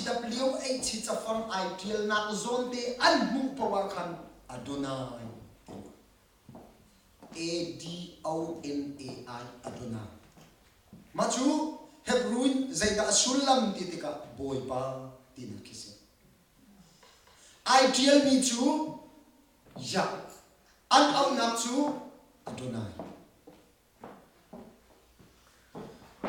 YHWH cafang ai ṭialnak zawnte an hmuh paoh ah khan Adonai A-D-O-N-A-I Adonai. Mah cu Hebrew in zeidah a sullam ti tikah Bawipa tinak khi si. Ai ṭialmi cu Yah, an auhnak cu Adonai.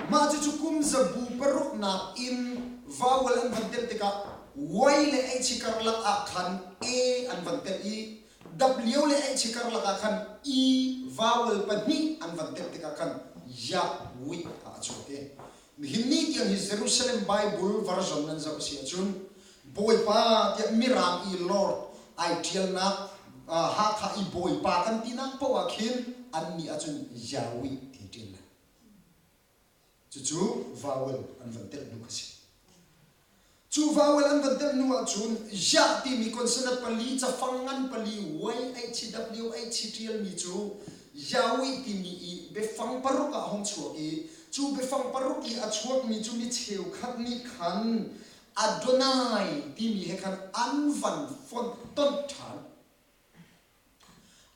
Mah cucu kum zabu paruknak in vowel an van telh tikah Y le H karlak ah khan A an van telh i W le H karlak ah khan E vowel pahnih an van telh tikah khan Yahweh ah a chuak i nihin ni tiang hi Jerusalem Bible version nan zoh si ahcun Bawipa tiah Mirang i Lord ai ṭialnak Hakha i Bawipa kan tinak paoh ah khin annih ahcun Yahweh ti ṭial lai. Cucu vowel an van telh hnu kha si. Cu vowel an van telh hnu ahcun Yah timi consonant pali cafang ngan pali Y H W H ṭialmi cu Yahweh timi i biafang paruk ah a hung chuak i cu biafang paruk i a chuakmi cu mi cheukhat nih khan Adonai timi he khan an van fonh tonh ṭhan.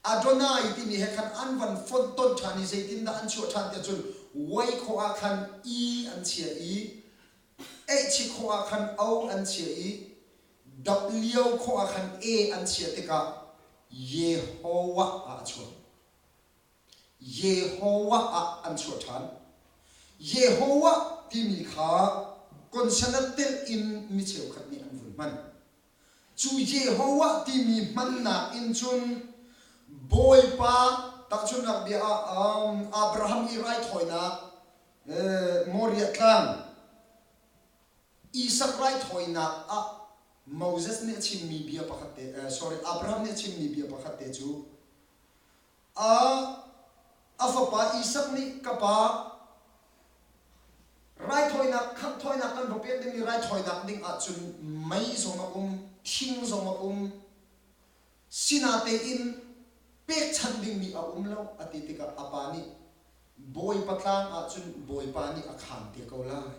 Adonai timi he khan an van fonh tonh ṭhan i zeitindah an chuah ṭhan tiah cun Y khawh ah khan E an chiah i H khawh ah khan O an chiah i W khawh ah khan A an chiah tikah Yehovah ah a chuak. Jehovah ah an chuah ṭhan. Jehovah timi kha consonant telh in mi cheukhat nih an vun hman. Cu Jehovah timi hmannak in cun Bawipa tahchunhnak bia ah Abraham i raithawinak Moriah tlang Isak raithawinak ah Moses nih a chimmi bia pakhat te sorry Abraham nih a chimmi bia pakhat te cu A fapa Isak nih ka pa raithawinak khanghthawinak kan va pek dingmi raithawinak ding ahcun mei zong a um, thing zong a um, sinatein pekchanh dingmi a um lo a ti tikah a pa nih Bawipa tlang ahcun Bawipa nih a khaan te ko lai.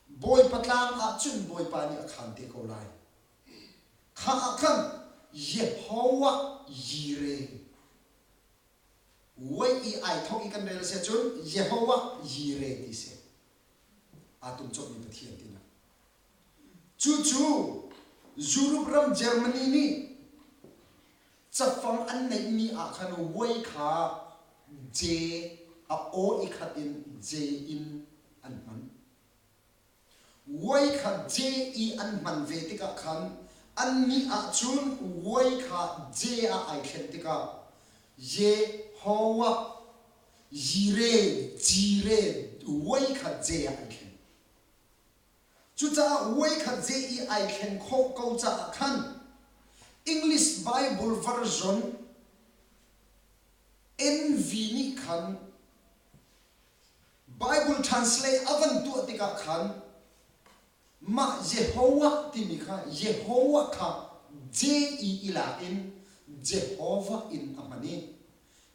Bawipa tlang ahcun Bawipa nih a khaan te ko lai. Kha ah khan Jehovah Jireh voi i ai thawk i kan rel a si ahcun Jehovah Jireh ti si. Aa tum cawpmi Pathian tinak. Cucu Europe ram Germany nih cafang an neihmi ah khan voi kha J a aw i khat in J in an hman. Vuai kha J i an hman ve tikah khan annih ahcun vuai kha J ah ai thlen tikah Jehovah Jireh Jireh vuai kha J ah an thlen. Cucaah vuai kha J i ai thlen khawh ko caah khan English Bible version NV nih khan Bible translate a van tuah tikah khan mah Jehovah timi kha Jehovah kha J i i lak in Jehovah in a hman i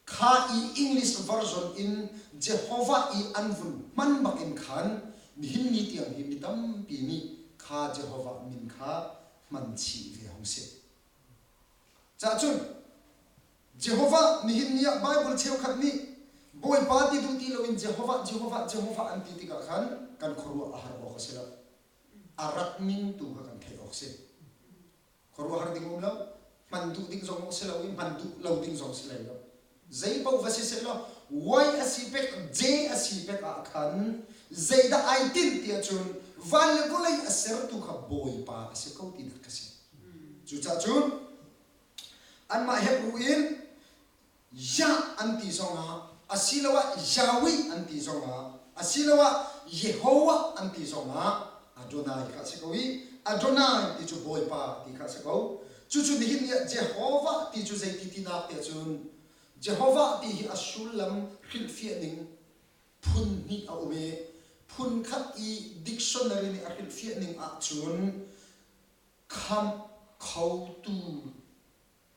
kha i English version in Jehovah i an vun hman bak in khan nihin ni tiang hi mi tampi nih kha Jehovah min kha hman chih ve hong si. Cahcun Jehovah nihin ni ah Baibal cheukhat nih Bawipa ti duh ti loin Jehovah, Jehovah, Jehovah an ti tikah khan kan khuaruah a har awk a si lo. A rat ning tu kha kan theih awk a si. Khuaruahhar ding um lo, hman duh ding zong a si lo i hman duh lo ding zong si lai lo. Zei paoh va si seh law Y a si pek, J a si pek ah khan zeidah ai tinh ti ahcun van le vawlei a sertu kha Bawipa a si ko tinak kha si. Cucaah cun Anmah Hebru in Yah an ti zongah asiloah Yahweh an ti zongah asiloah Jehovah an ti zongah Adonai kha a si ko i Adonai ti cu Bawipa ti kha a si ko. Cucu nihin ni ah Jehovah ti cu zeiti tinak tiah cun Jehovah ti hi a sullam hrilhfiah ning phun hnih a um i phun khat i dictionary nih a hrilhfiah ning ahcun khamh khotu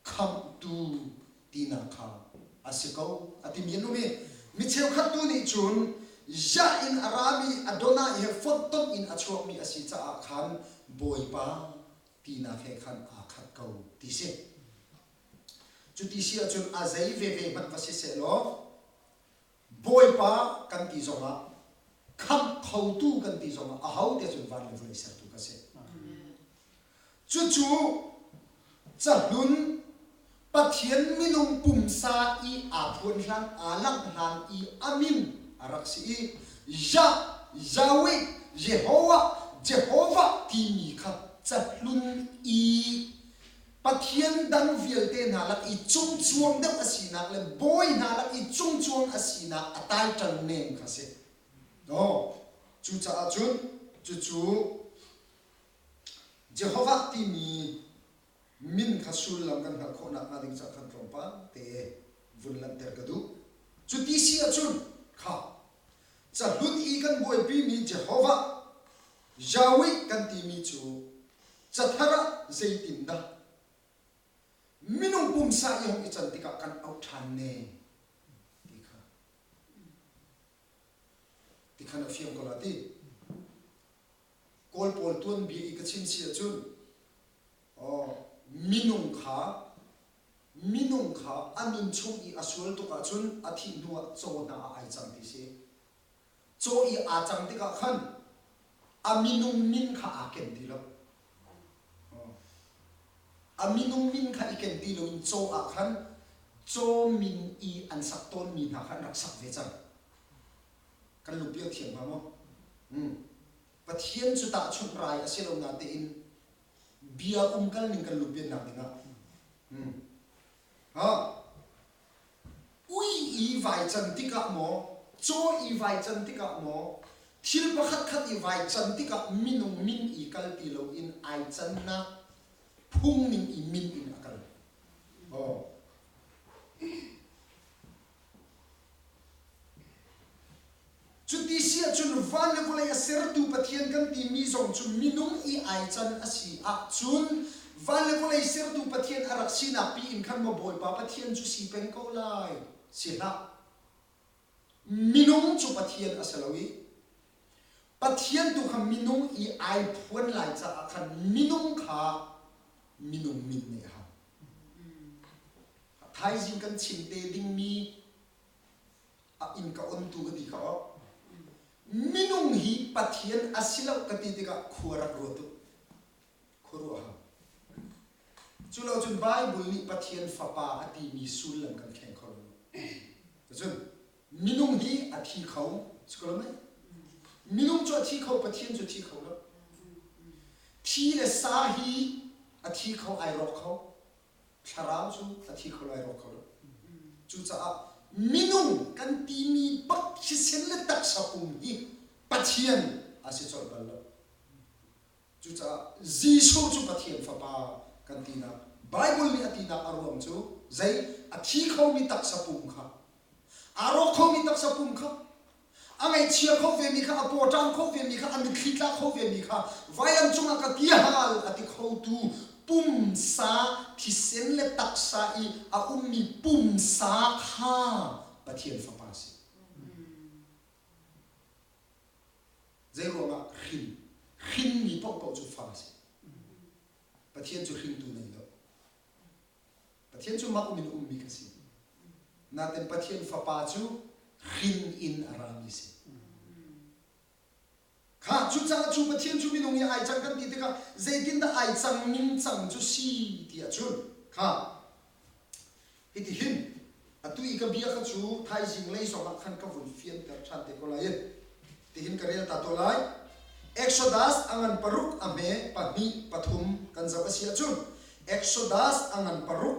khamhtu tinak kha a si ko a timi an um i mi cheukhat tu nih cun Jah in a rami Adonai he fonhtonh in a chuakmi a si caah khan Bawipa tinak he khan aa khat ko ti si. Cuti si ahcun a zei veve hmanh va si sehlaw Bawipa kan ti zongah khamh khotu kan ti zongah aho te cun van le vawlei sertu ka si. Cucu cahlun Pathian minung pumsa i aa phuan hlan, aa langh hlan i a min a rak si i Yah, Yahweh, Jehovah, Jehovah timi kha cahlun i Pathian dang vialte hna lak i cungcuang deuh a sinak le bawi hna lak i cungcuang a sinak a title name kha si. No. Cucaah cun cucu Jehovah timi min kha sullam kan hngalh khawh nakhnga ding caah khan tlawmpal te vun langhter ka duh. Cuti si ahcun kha cahlun i kan buaipimi Jehovah, Yahweh kan timi cu cathar ah zeitindah minung pumsa i hong i can tikah kan auh ṭhan ne ti kha ti khan a fiang ko la ti. Kawl pawl tuanbia i ka chim si ahcun minung kha minung kha a nun chung i a sual tuk ahcun a thih hnu ah caw hna ah ai cang ti si. Caw i aa cang tikah khan a minung min kha aa ken ti lo. A minung min kha i ken ti loin caw ah khan caw min i an sak tawnmi hna kha an rak sak ve cang. Kan lungpial thiam hnga maw? Hmm. Pathian cu tahchunh rai a si lo natein bia umkal ning kan lungpiannak dingah. Hmm. Ha. Ui i vai can tikah maw, caw i vai can tikah maw, thil pakhat khat i vai can tikah minung min i kal ti loin ai cannak phung ning i min in a kal. Oh. Cuti si ahcun van le vawlei a sertu Pathian kan timi zong cu minung i ai can a si ahcun van le vawlei sertu Pathian a rak sinak pi in khan maw Bawipa Pathian cu si peng ko lai? Si hlah. Minung cu Pathian a si lo i Pathian tu kha minung i ai phuan lai caah khan minung kha minung min neih a hau. Thaizing kan chim te dingmi a inn ka ontu ka ti kha aw. Minung hi Pathian a si lo ka ti tikah khua rak ruat u. Khuaruah hau. Cu lo cun Bible nih Pathian fapa a timi sullam kan thleng kho lo. Cun minung hi a thi kho, si ko lo mei? Minung cu a thi kho, Pathian cu a thi kho lo. Thi le sa hi a thi kho, ai rawk kho. Thlarau cu a thi kho lai rawk kho lo. Cucaah minung kan timi bak thisen le taksa pum hi Pathian a si colh bal lo. Cucaah Jesuh cu Pathian Fapa kan tinak Bible nih a tinak a ruang cu zei a thi khomi taksa pum kha aa rawk khomi taksa pum kha A ngaihchia kho vemi kha, a pawṭam kho vemi kha, a mitthli tla kho vemi kha vailam cungah ka tiahal a ti khotu pumsa thisen le taksa i a ummi pumsa kha Pathian Fapa a si. Zeiruangah hrin? Hrinmi paohpaoh cu fa a si. Pathian cu hringtu nei lo. Pathian cu mah um in ummi kha si. Nain Pathian Fapa cu hrin in a rami si. Kha cucaah cu Pathian cu minung i ai cang kan ti tikah zeitindah ai cang ningcang cu si ti ahcun kha hitihin atu i ka bia kha cu thaizing lei zongah khan ka vun fianter ṭhan te ko lai i tihin ka rel ta to lai. Exodus a ngan paruk a hme pahnih pathum kan zoh a si ahcun Exodus a ngan paruk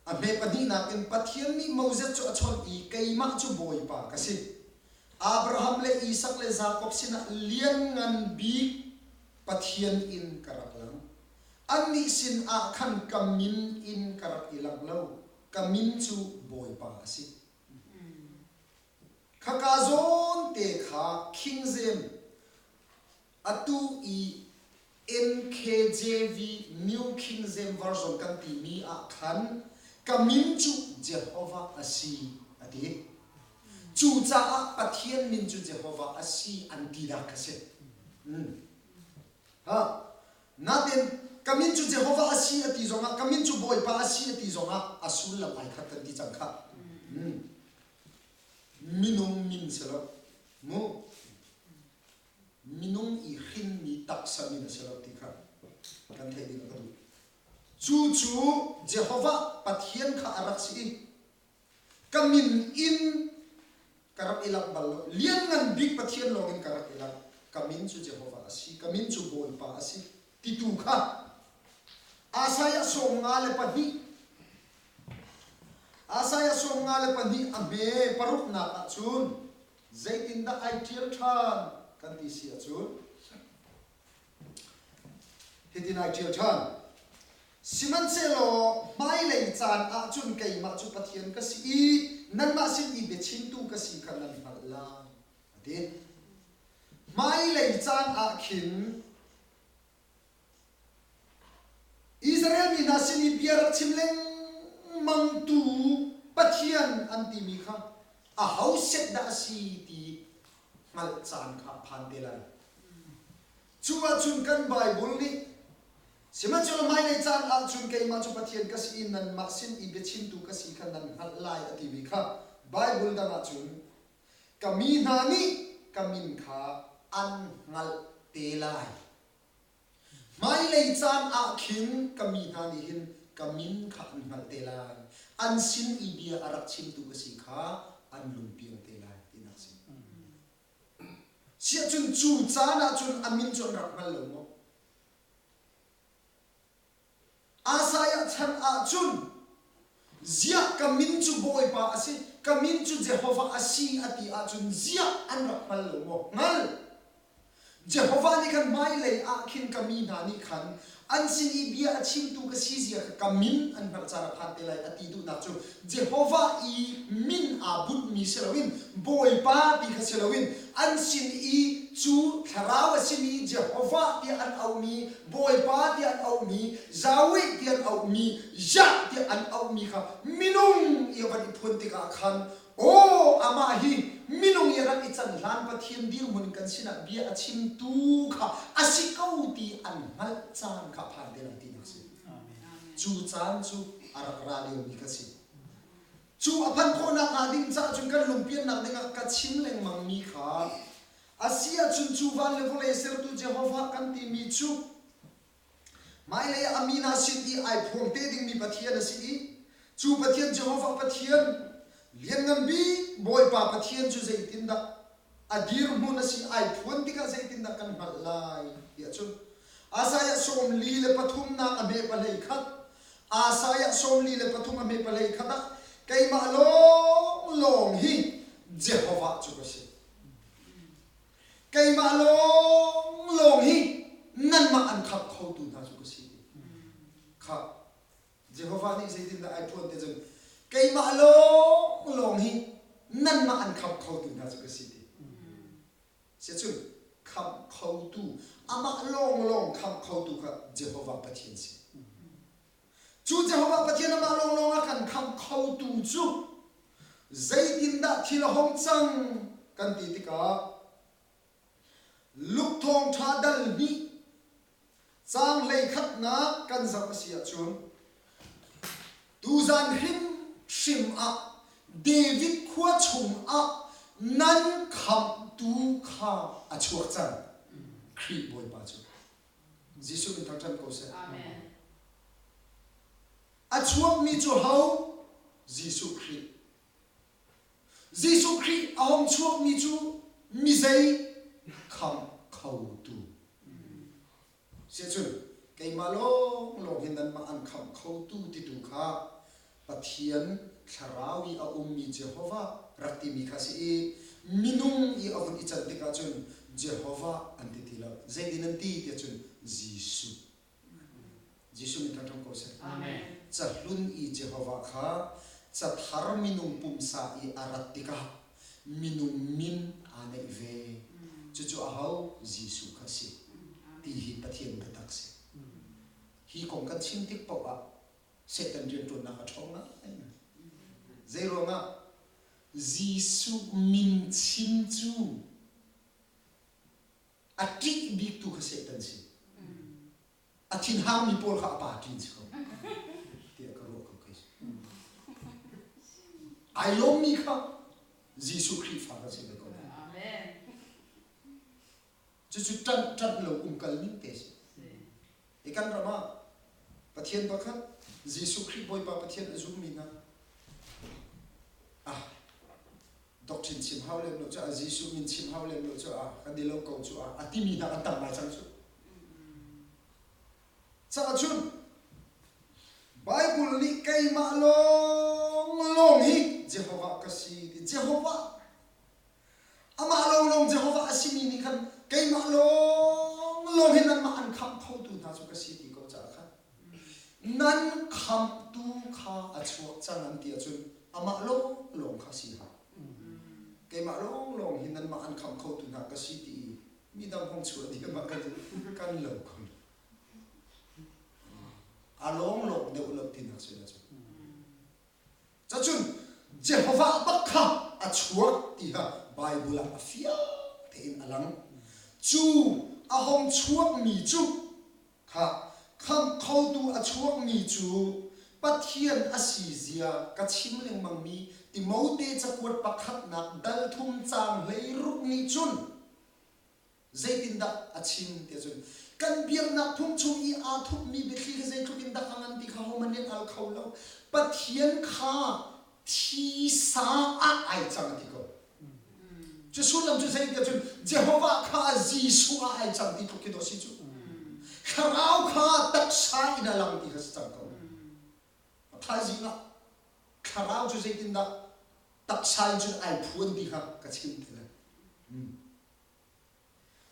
a hme pahnihnak in Pathian nih Moses cu a chawnh i keimah cu Bawipa ka si. Abraham le Isak le Jakob sinah lianngan bik Pathian in ka rak lang. Annih sin ah khan ka min in ka rak i langh lo. Ka min cu Bawipa a si. Khaka zawn te kha King James atu i NKJV New King James Version kan timi ah khan ka min cu Jehovah a si a ti. Cucaah Pathian min cu Jehovah a si an tinak kha si. Mm. Ha. Natin ka min cu Jehovah a si a ti zongah ka min cu Bawipa a si a ti zongah a sullam ai khat kan ti cang kha. Mm. Minung min si lo. Mu. Minung i hrinmi taksa min a si lo ti kha kan theih ding a ka duh. Cu cu Jehovah Pathian kha a rak si i ka min in ka rak i langh bal lo. Lianngan bik Pathian lawngin ka rak i langh. Ka min cu Jehovah a si, ka min cu Bawipa a si, titu kha Isaiah 52 Isaiah 52 a hme paruknak ah cun zeitindah ai ṭial ṭhan kan ti si ahcun Hitin ai ṭial ṭhan. Sihmanhsehlaw hmailei caan ahcun keimah cu Pathian ka si i nanmah sin i biachimtu ka si kha nan hngalh lai, a ti. Hmailei caan ah khin Israel mi hna sin i bia rak chim lengmangtu Pathian an timi kha aho set dah a si ti hngalh caan kha a phan te lai. Cu ahcun kan Baibal nih Sihmanhsehlaw hmailei caan ahcun keimah cu Pathian ka si i nanmah sin i biachimtu ka si kha nan hngalh lai a timi kha Baibal dang ahcun ka mi hna nih ka min kha an hngalh te lai. Hmailei caan ah khin ka mi hna nih hin ka min kha an hngalh te lai. An sin i bia a rak chimtu ka si kha an lungpiang te lai tinak a si. Siahcun cu caan ahcun a min cu an rak hngal lo maw? Isaiah chan ahcun ziah ka min cu Bawipa a si, ka min cu Jehovah a si a ti ahcun ziah an rak hngal lo maw? Hngal! Jehovah nih khan hmailei ah khin ka mi hna nih khan an sin i bia a chimtu ka si zia kha ka min an hngalh caan a phan te lai a ti duhnak cu Jehovah i min aa bunhmi si loin Bawipa ti kha si loin an sin i cu thlarau a simi Jehovah tiah an auhmi Bawipa tiah an auhmi Yahweh tiah an auhmi Yah tiah an auhmi kha minung i a van i phuan tikah khan Aw, amah hi minung i rak i can hlan Pathian dirhmun in kan sinah bia a chimtu kha a si ko ti an hngalh caan kha a phan te lai tinak a si. Cu caan cu a rak ra liomi kha si. Cu a phanh khawhnak hnga ding caah cun kan lungpiannak dingah ka chim lengmangmi kha a si ahcun cu van le vawlei sertu Jehovah kan timi cu Hmailei ah a mi hna sin i ai phuang te dingmi Pathian a si i cu Pathian Jehovah Pathian lianngan bik Bawipa Pathian cu zeitindah a dirhmun a si ai phuan tikah zeitindah kan hngalh lai tiah cun Isaiah 43 nak a hme pahlei khat Isaiah 43 a hme pahlei khat ah keimah lawnglawng hi Jehovah cu ka si. Keimah lawnglawng hi nanmah an khamh khotu hna cu ka si. Kha Jehovah nih zeitindah ai phuan te cun keimah lawnglawng hi nanmah an khamh khotu hna cu ka si ti. Siacun khamh khotu amah lawnglawng khamh khotu kha Jehovah Pathian si. Cu Jehovah Pathian amah lawnglawng a kan khamh khotu cu zeitindah thil a hong cang kan ti tikah Luke thawngṭha dal hnih caang hleikhatnak kan zoh a si ahcun tuzan hrimhrim ah David khua chungah nan khamhtu kha a chuak cang Khrih Bawipa cu Jesuh min thangṭhat ko seh. Amen. A chuakmi cu ho? Jesuh Khrih. Jesuh Khrih a hong chuakmi cu mizei khamh khotu. Siacun keimah lawnglawng hi nanmah an khamh khotu titu kha Pathian thlarau i a ummi Jehovah rak timi kha a si i minung i a vun i can tikah cun Jehovah an ti ti lo. Zeitin an ti tiah cun Jesuh. Jesuh min thangṭhat ko seh. Amen. Cahlun i Jehovah kha cathar minung pumsa i a rat tikah minung min aa neih ve. Cucu aho? Jesuh kha a si. Ti hi Pathian biatak si. Hi kong kan chim tik paoh ah Satan rianṭuannak a ṭhawng ngaingai. Zeiruangah? Jesuh min chim cu a ṭih biktu kha Satan si. A thinhangmi pawl kha a pa ṭin si ko tiah ka ruah ko kei. Ai lawmmi kha Jesuh Khrihfa kan si ve ko. Cucu ṭanh ṭanh lo umkal ning te si. I kan ram ah Pathian pakhat Jesuh Khrih Bawipa Pathian a zummi hna ah doctrine chim hau lem lo cu ah Jesuh min chim hau lem lo cu ah kan i lo ko cu ah a timi hna an tam ngai cang cu. Caah cun Bible nih keimah lawng lawng hi Jehovah ka si ti Jehovah Amah lawnglawng Jehovah a simi nih khan keimah lawnglawng hi nanmah an khamh khotu hna cu ka si ti ko caah khan nan khamhtu kha a chuak cang an ti ahcun amah lawnglawng kha si hlah. Keimah lawnglawng hi nanmah an khamh khotu hna ka si ti i midang hong chuah diam ah kan kan lo ko. A lawnglawng deuh lo tinak si ahcun. Cacun Jehovah bak kha a chuak ti kha Baibal ah a fiang tein a lang. Cu a hong chuakmi cu kha khamh khotu a chuakmi cu Pathian a si zia ka chim lengmangmi Timote cakuat pakhatnak dal thum caang 16 nih cun Zeitindah a chim tiah cun kan biaknak phung chung i aa thupmi biathli kha zeitluk in dah a ngan ti kha hohmanh nih an al kho lo. Pathian kha thisa ah ai cang a ti ko. Cu sullam cu zei tiah cun Jehovah kha Jesuh ah ai cang ti tluk khi dawh si cu. Thlarau kha taksa in a lang ti kha si cang ko. A thaizing ah thlarau cu zeitindah taksa in cun ai phuan ti kha ka chim te lai.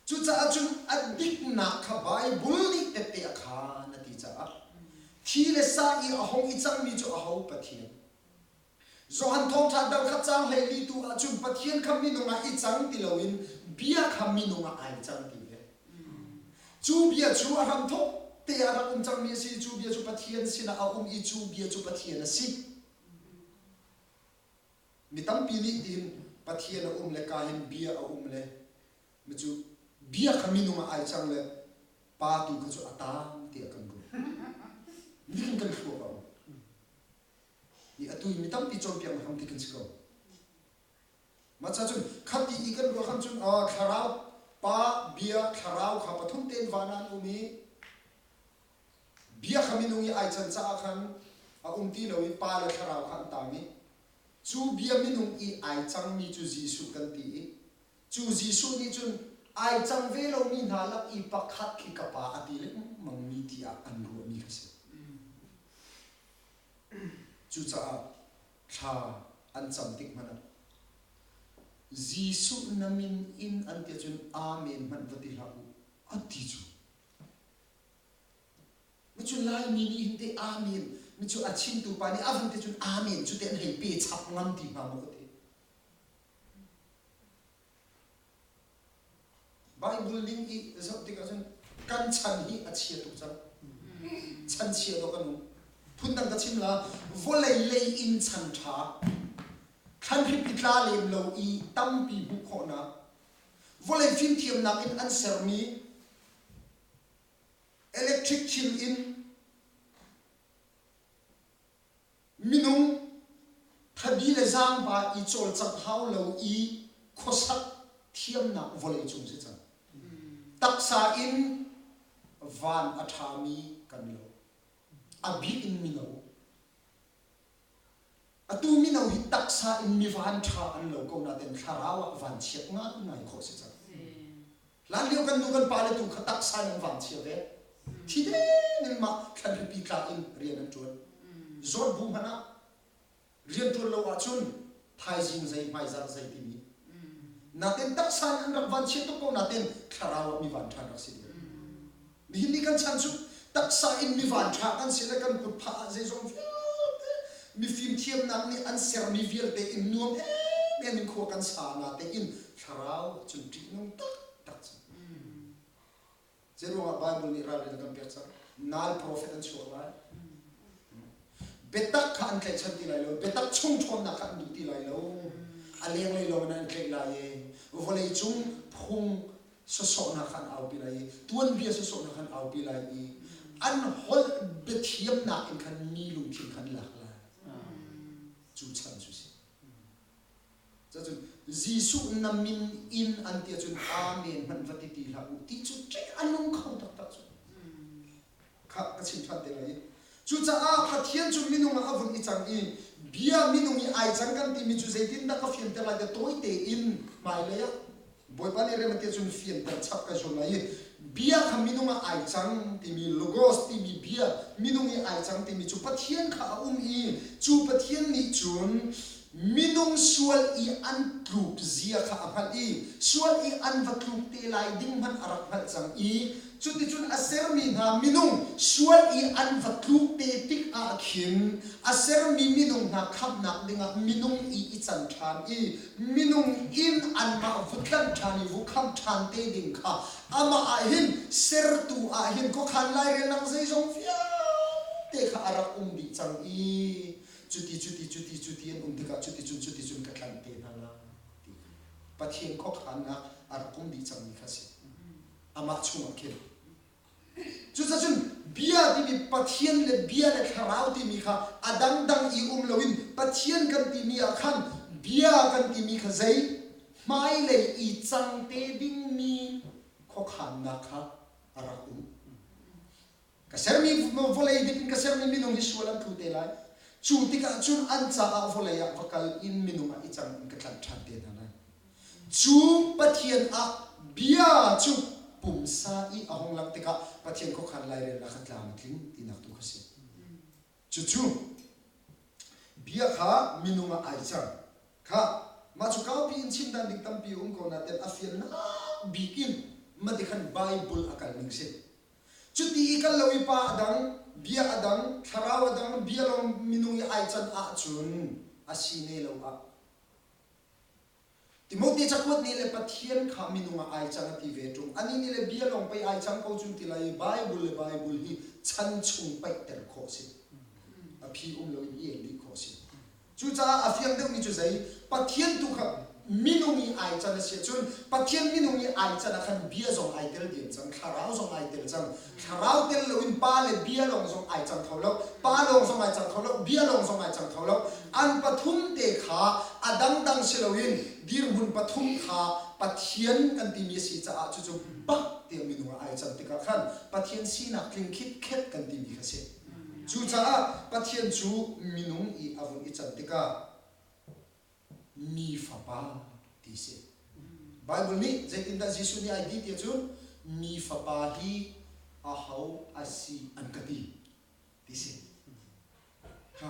Cucaah cun a diknak kha Baibal nih tette a khaan a ti caah thi le sa i a hong i cangmi cu aho Pathian? Johan Thawngṭha dal khat caang 14 tu ahcun Pathian kha minung ah i cang ti loin bia kha minung ah ai cang ti ve. Cu bia cu a hramthawk te ah rak um cangmi a si. Cu bia cu Pathian sinah a um i cu bia cu Pathian a si. Mi tampi nih tihin Pathian a um le ka hin bia a um le cu bia kha minung ah ai cang le pa tu kha cu a taang tiah kan ruah. Nihin kan thluak a um. Ni atu i mi tampi cawnpiaknak ham ti kan si ko. Mah ca cun khati i kan ruah khan cun thlarau pa bia thlarau kha pathum tein van ah an um i Bia kha minung i ai can caah khan a um ti lo i Pa le Thlarau kha an tang i cu bia minung i ai cangmi cu Jesuh kan ti i cu Jesuh nih cun ai cang ve lomi hna lak i pakhat khi ka Pa a ti lengmangmi tiah an ruahmi kha si. Cucaah thla an cam tik hmanh ah Jesuh na min in an ti ahcun Amen hmanh va ti hlah u a ti cu. Micu Laimi nih hin teh amen micu a chimtu pa nih a van te cun amen cu te an hei pe chap ngam ti hnga maw ka ti. Bible ning i zoh tikah cun kan chan hi a chia tuk cang. Chan chia dawh kan um. Phundang ka chim la vawlei lei in chan ṭha thlanhrip i tla lem lo i tampi hmuh khawhnak vawlei fimthiamnak in an sermi Electric thil in minung thabi le zaangba i cawlcangh hau lo i khuasak thiamnak vawleicung si cang. Taksa in van a ṭhami kan lo. A bik in mino. Atu mino hi taksa in mi vanṭha an lo ko nain thlarau ah vanchiat ngaingai khawh si cang. Hlanlio kan nu kan pale tu kha taksa in an vanchia ve. Thi deng in mah thlanhripi tla in rian an ṭuan. Zawt bu hmanh ah rian ṭuan lo ahcun thaizing zei hmaizarh zei timi. Natin taksa in an rak vanchia tuk ko nain thlarau ah mi vanṭha an rak si dih. Nihin ni kan chan cu taksa in mi vanṭha kan si le kan kutphah ah zeizong vialte mifim thiamnak nih an sermi vialte in nuam emem in khua kan sa na tein thlarau cun ṭihnung taktak cu. Zeiruangah Bible nih ralrin a kan pek cang? Nal profet an chuak lai. Biatak kha an tlaihchan ti lai lo. Biatak chung ṭhawnnak kha an duh ti lai lo. A lenglei lawng in an tlaih lai i vawlei cung phung sawsawhnak kha an aupi lai i tuanbia sawsawhnak kha an aupi lai i an holh biathiamnak in khan mi lungthin kha an lak lai. Cu chan cu si. Cacun Jesuh na min in an ti ahcun Amen hmanh va ti ti hlah u ti cu ṭih a nung kho taktak cu. Kha ka chim ṭhan te lai i. Cucaah Pathian cu minung ah a vun i cang i bia minung i ai cang kan timi cu zeitindah ka fianter lai ti tawi tein hmailei ah Bawipa nih rem a ti ahcun fianter chap ka zuam lai i bia kha minung ah ai cang timi logos timi bia minung i ai cang timi cu Pathian kha a um i cu Pathian nih cun minung sual i an tluk zia kha a hngalh i sual i an va tluk te lai ding hmanh a rak hngalh cang i cuticun a sermi hna minung sual i an va tluk te tik ah khin a sermi minung hna khamhnak dingah minung i i can ṭhan i minung in anmah vu tlanh ṭhan i vu khamh ṭhan te ding kha amah ah hin sertu ah hin khuakhan lairelnak zeizong vialte kha a rak um dih cang i cuti cuti cuti cuti an um tikah cuticun cuticun ka tlanh te hna lai ti Pathian khuakhannak a rak um dih cangmi kha a si amah chungah khin Cucacun bia timi Pathian le bia le thlarau timi kha a dangdang i um loin Pathian kan timi ah khan bia kan timi kha zei hmailei i cang te dingmi khuakhannak kha a rak um. Ka sermi vawlei dik in ka sermi minung hi sual an tlu te lai. Cu tikah cun an caah vawlei ah va kal in minung ah i cang in ka tlanh ṭhan te hna lai. Cu Pathian ah bia cu pumsa i a hung langh tikah Pathian khuakhan lairelnak kha tlam a tling tinak tu kha si. Cucu bia kha minung ah ai cang. Kha mah cu kaupi in chim dan ding tampi a um ko nain a fiannak bik in mati khan Bible a kal ning si. Cuti i kal lo i pa a dang, bia a dang, thlarau a dang, bia lawng minung i ai can ahcun a si ne lo ah Timote cakuat nih le Pathian kha minung ah ai cang a ti ve ṭung. Anih nih le bia lawng pei ai cang ko cun ti lai i Bible le Bible hi chan chung paihter khawh si. A phi um loin i el dih khawh si. Cucaah a fiang deuhmi cu zei? Pathian tu kha minung i ai can a si ahcun Pathian minung i ai can ah khan bia zong ai tel diam cang, thlarau zong ai tel cang. Thlarau tel loin pa le bia lawng zong ai cang kho lo, pa lawng zong ai cang kho lo, bia lawng zong ai cang kho lo. An pathum te kha a dangdang si loin dirhmun pathum kha Pathian kan timi a si caah cucu bak tiang minung ah ai can tikah khan Pathian sinak tling khitkhet kan timi kha si. Cucaah Pathian cu minung i a vun i can tikah mi fapa ti si. Bible nih zeitindah Jesuh nih ai ti ti ahcun mi fapa hi aho a si an ka ti ti si. Ha.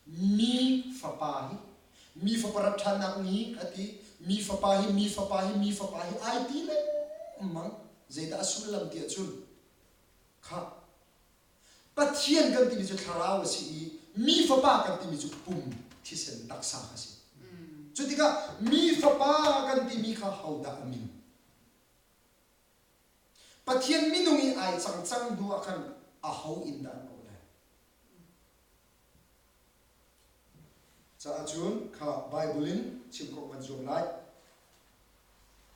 Mi fapa hi mi fapa rat ṭhannak ni a ti mi fapa hi mi fapa hi mi fapa hi ai ti lengmang zeidah a sullam ti ahcun kha Pathian kan timi cu thlarau a si i mi fapa kan timi cu pum thisen taksa a si. Cu tikah mi fapa kan timi kha hodah a min? Pathian minung i ai cang cang hnu ah khan aho in dah an auh lai? Caah cun kha Bible in chim khawh kan zuam lai.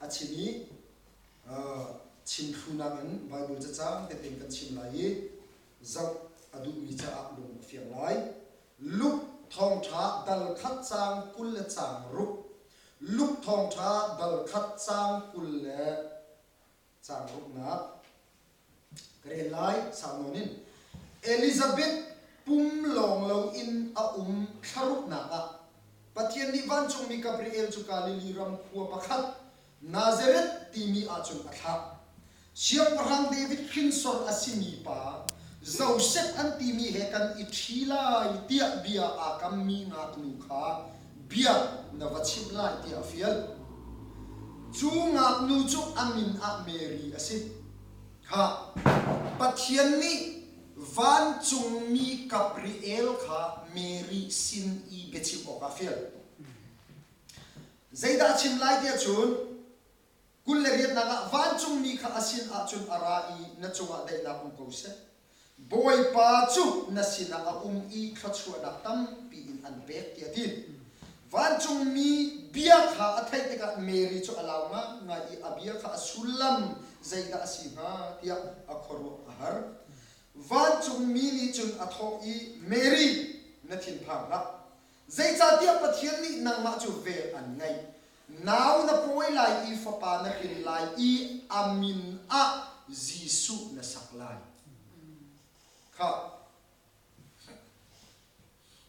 A chim i chimthlunak in Bible cacang tete in kan chim lai i zoh a duhmi caah lung a fiang lai. Luke thawngṭha dal khat caang 20 le caang ruk. Luke thawngṭha dal khat caang 20 le caang ruknak ka rel lai sau nawn in Elizabeth pum lawng loin a um thlaruknak ah Pathian nih vancungmi Gabriel cu Galilee ram khua pakhat Nazareth timi ahcun a thlah. Siangpahrang David hrinsor a simi pa Josef an timi he kan i ṭhi lai tiah bia aa kammi ngaknu kha bia na va chimh lai tiah a fial. Cu ngaknu cu a min ah Mary a si. Kha Pathian nih vancungmi Gabriel kha Mary sin i biachimh awkah a fial. Zeidah a chim lai tiah cun 28nak ah vancungmi kha a sin ahcun a ra i na cungah daihnak um ko seh. Bawipa cu na sinah a um i thluachuahnak tampi in an pek tiah a ti. Vancungmi bia kha a theih tikah Mary cu a lau ngaingai i a bia kha a sullam zeidah a si hnga tiah a khuaruah a har. Vancungmi nih cun a thawh i, Mary, na thinphang hlah. Zeicahtiah Pathian nih nangmah cu vel an ngeih. Nau na pawi lai i fapa na hrin lai i a min ah Jesuh na sak lai. Khah.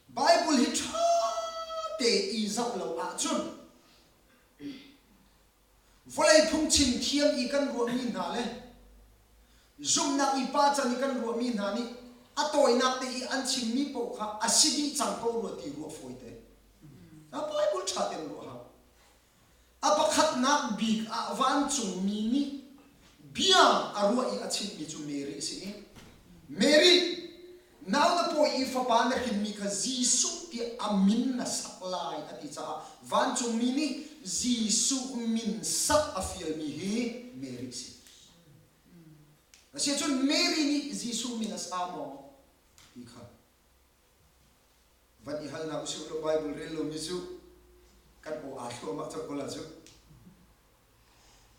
Bible hi ṭha te i zoh lo ahcun vawlei phungchim thiam i kan ruahmi hna le zumhnak i pa can i kan ruahmi hna nih a tawinak te i an chimmi paoh kha a si dih cang ko rua ti ruah fawite. Bible ṭha tein ruah hau. A pakhatnak bik ah vancungmi nih bia a ruah i a chimhmi cu Mary a si i Mary, nau na pawi i fapa na hrinmi kha Jesuh tiah a min na sak lai a ti caah vancungmi nih Jesuh min sak a fialmi hi Mary a si. Asiahcun Mary nih Jesuh min a sa maw ti kha Van i hal hna usih law Bible rel lomi cu kan aw aa thluahmah colh ko la cu.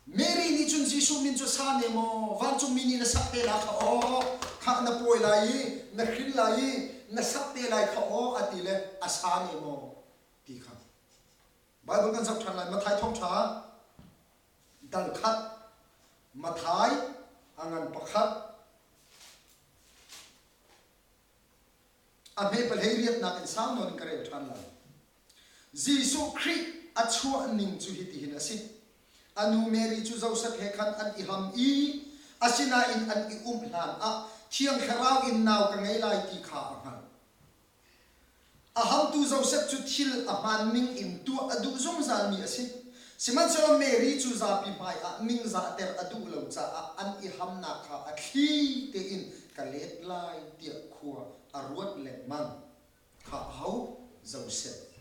Mary nih cun Jesuh min cu sa ne maw vancungmi nih na sak te la kha aw khah na pawi lai i na hrin lai i na sak te lai kha aw a ti le a sa ne maw ti kha Bible kan zoh ṭhan lai Matthai thawngṭha dal khat Matthai a ngan pakhat A hme pahlei riatnak in sau nawn in ka rel ṭhan lai. Jesuh Khrih a chuah ning cu hitihin a si. A nu Mary cu Josef he khan an i ham i asinain an i umh hlan ah Thiang Thlarau in nau ka ngei lai ti kha a hngalh. A hamtu Josef cu thil a hmaan ning in tuah a duh zungzalmi a si. Sihmanhsehlaw Mary cu zapi hmaiah ningzahter a duh lo caah an i hamnak kha a thli tein ka let lai tiah khua a ruat lengmang. Kha aho? Josef.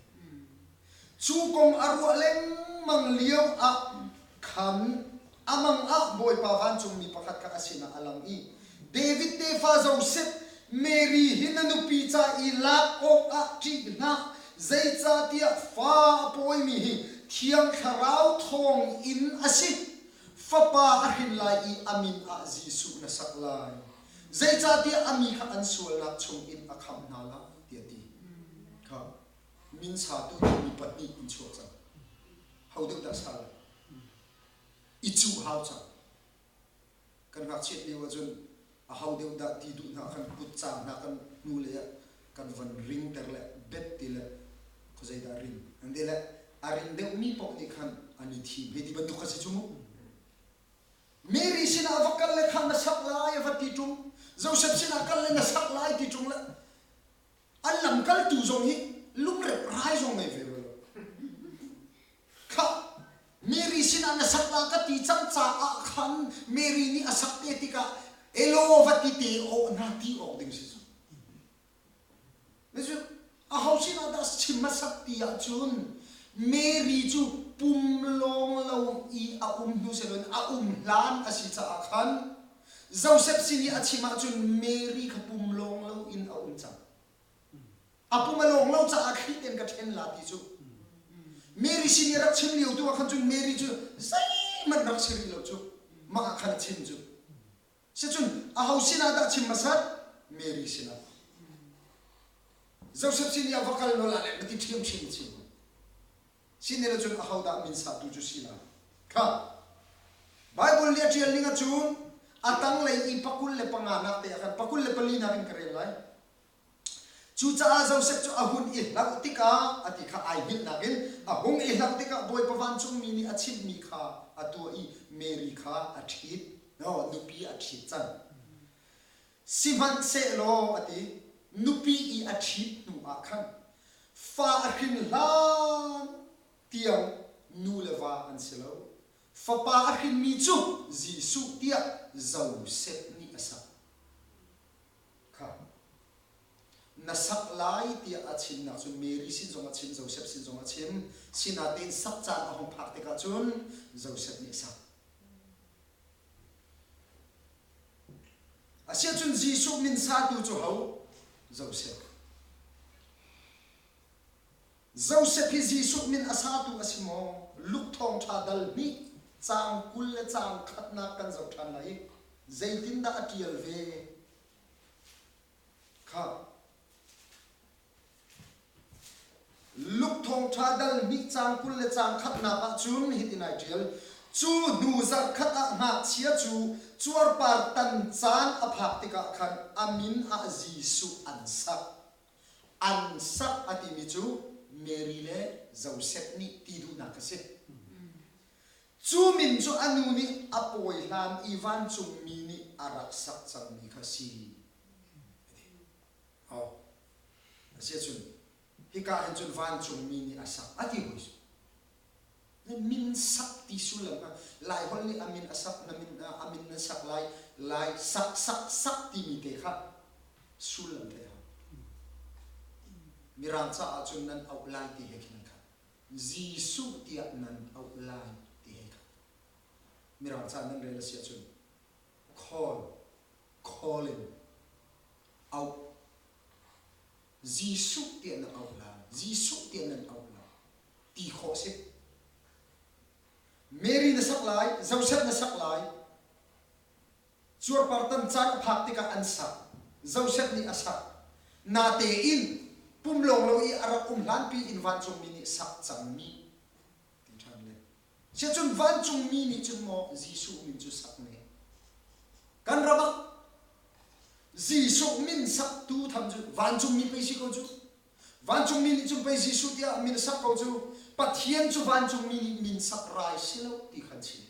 Cu kong a ruah lengmang lio ah khan a mang ah Bawipa vancungmi pakhat kha a sinah a lang i David tefa Josef, Mary hi na nupi ca i lak awkah ṭih hlah, zeicahtiah fa a pawimi hi Thiang Thlarau thawng in a si. Fapa a hrin lai i a min ah Jesuh na sak lai. Zeicahtiah a mi kha an sualnak chungin a khamh hna lai, tiah a ti. Kha min satu mi pahnih in chuak cang. Ho deuh dah sa lai? I cuh hau cang. Kan ngakchiat lio ahcun aho deuh dah ti duh hna khan kut caang hna kan hnulei ah kan van ringter le bet ti le khuazei dah ring an ti le a ring deuhmi paoh nih khan an i thim hei ti bantuk kha si cu mu. Mary sinah va kal le kha na sak lai a va ti ṭung Joseph sinah kal le na sak lai ti ṭung le an lamkaltu zong hi lungrep rai zong ngei ve lo. Khah, Mary sinah na sak la ka ti cang caah khan Mary nih a sak te tikah elaw va ti te awh na ti awk ding si cu. Cu aho sinah dah chim hmasak ti ahcun Mary cu pum lawng lo i a um hnu siloin a um hlan a si caah khan Joseph sin i a chim ahcun Mary kha pum lawng lo in a um cang. A pum a lawng lo caah Khrih tein ka ṭhen la ti cu. Mary sin i rak chim lio tu ah khan cun Mary cu zeihmanh rak si rih lo cu. Mah ah khan a chim cu. Sicun aho sinah dah chim hmasat? Mary sinah. Joseph sin i a va kal nawl ah le na ti ṭhiamṭhiam a chim. Sine cun ahodah min satu cu si lai? Kha Bible nih a ṭial ning ahcun a tanglei i pakul le panga nak te ah khan pakul le pali nak in ka rel lai. Cucaah Josef cu a hun i hlauh tikah a ti kha ai hngilhnak in a hung i hlauh tikah Bawipa vancungmi nih a chimhmi kha a tuah i Mary kha a ṭhit. No, nupi a ṭhit cang. Sihmanhsehlaw a ti, nupi i a ṭhit hnu ah khan fa a hrin hlan tiang nu le va an si lo. Fapa a hrinmi cu Jesuh tiah Josef nih a sak. Kha na sak lai tiah a chimnak cu Mary sin zong a chim, Josef sin zong a chim. Sinain sak caan a hung phak tikah cun Josef nih a sak. !Asiahcun Jesuh min satu cu ho? Josef. Josef hi Jesuh min a satu a si maw? Luke thawngṭha dal hnih caang 20 le caang khatnak kan zoh ṭhan lai i zeitindah a ṭial ve kha. Luke thawngṭha dal hnih caang 20 le caang khatnak ah cun hitin ai ṭial. Cu hnu zarhkhat ah ngakchia cu cuarpar tan caan a phak tikah khan a min ah Jesuh an sak. An sak a timi cu Mary le Josef nih ti duhnak a si. Cu min cu a nu nih a pawi hlan i vancungmi nih a rak sak cangmi kha si. Oh. Asiahcun hika hin cun vancungmi nih a sak a ti hoi. Na min sak ti sullam kha Laiholh nih a min a sak na min a min na sak lai lai sak sak sak timi te kha sullam theih hau. Mirang caah cun nan auh lai ti he khin an khat. Jesuh tiah nan auh lai ti he khat. Mirang ca nan rel a si ahcun call, calling, auh. Jesuh tiah na auh lai, Jesuh tiah nan auh lai ti khawh a si. Mary na sak lai, Joseph na sak lai. Cuarpar tan caan a phak tikah an sak. Joseph nih a sak. Natein pum lawng lo i a rak um hlanpi in vancungmi nih sak cangmi ti ṭhan le. Siacun vancungmi nih cun maw Jesuh min cu sak ne. Kan ram ah Jesuh min saktu tham cu vancungmi pei si ko cu. Vancungmi nih cun pei Jesuh tiah min sak ko cu. Pathian cu vancungmi nih min sak rai si lo ti khan chim.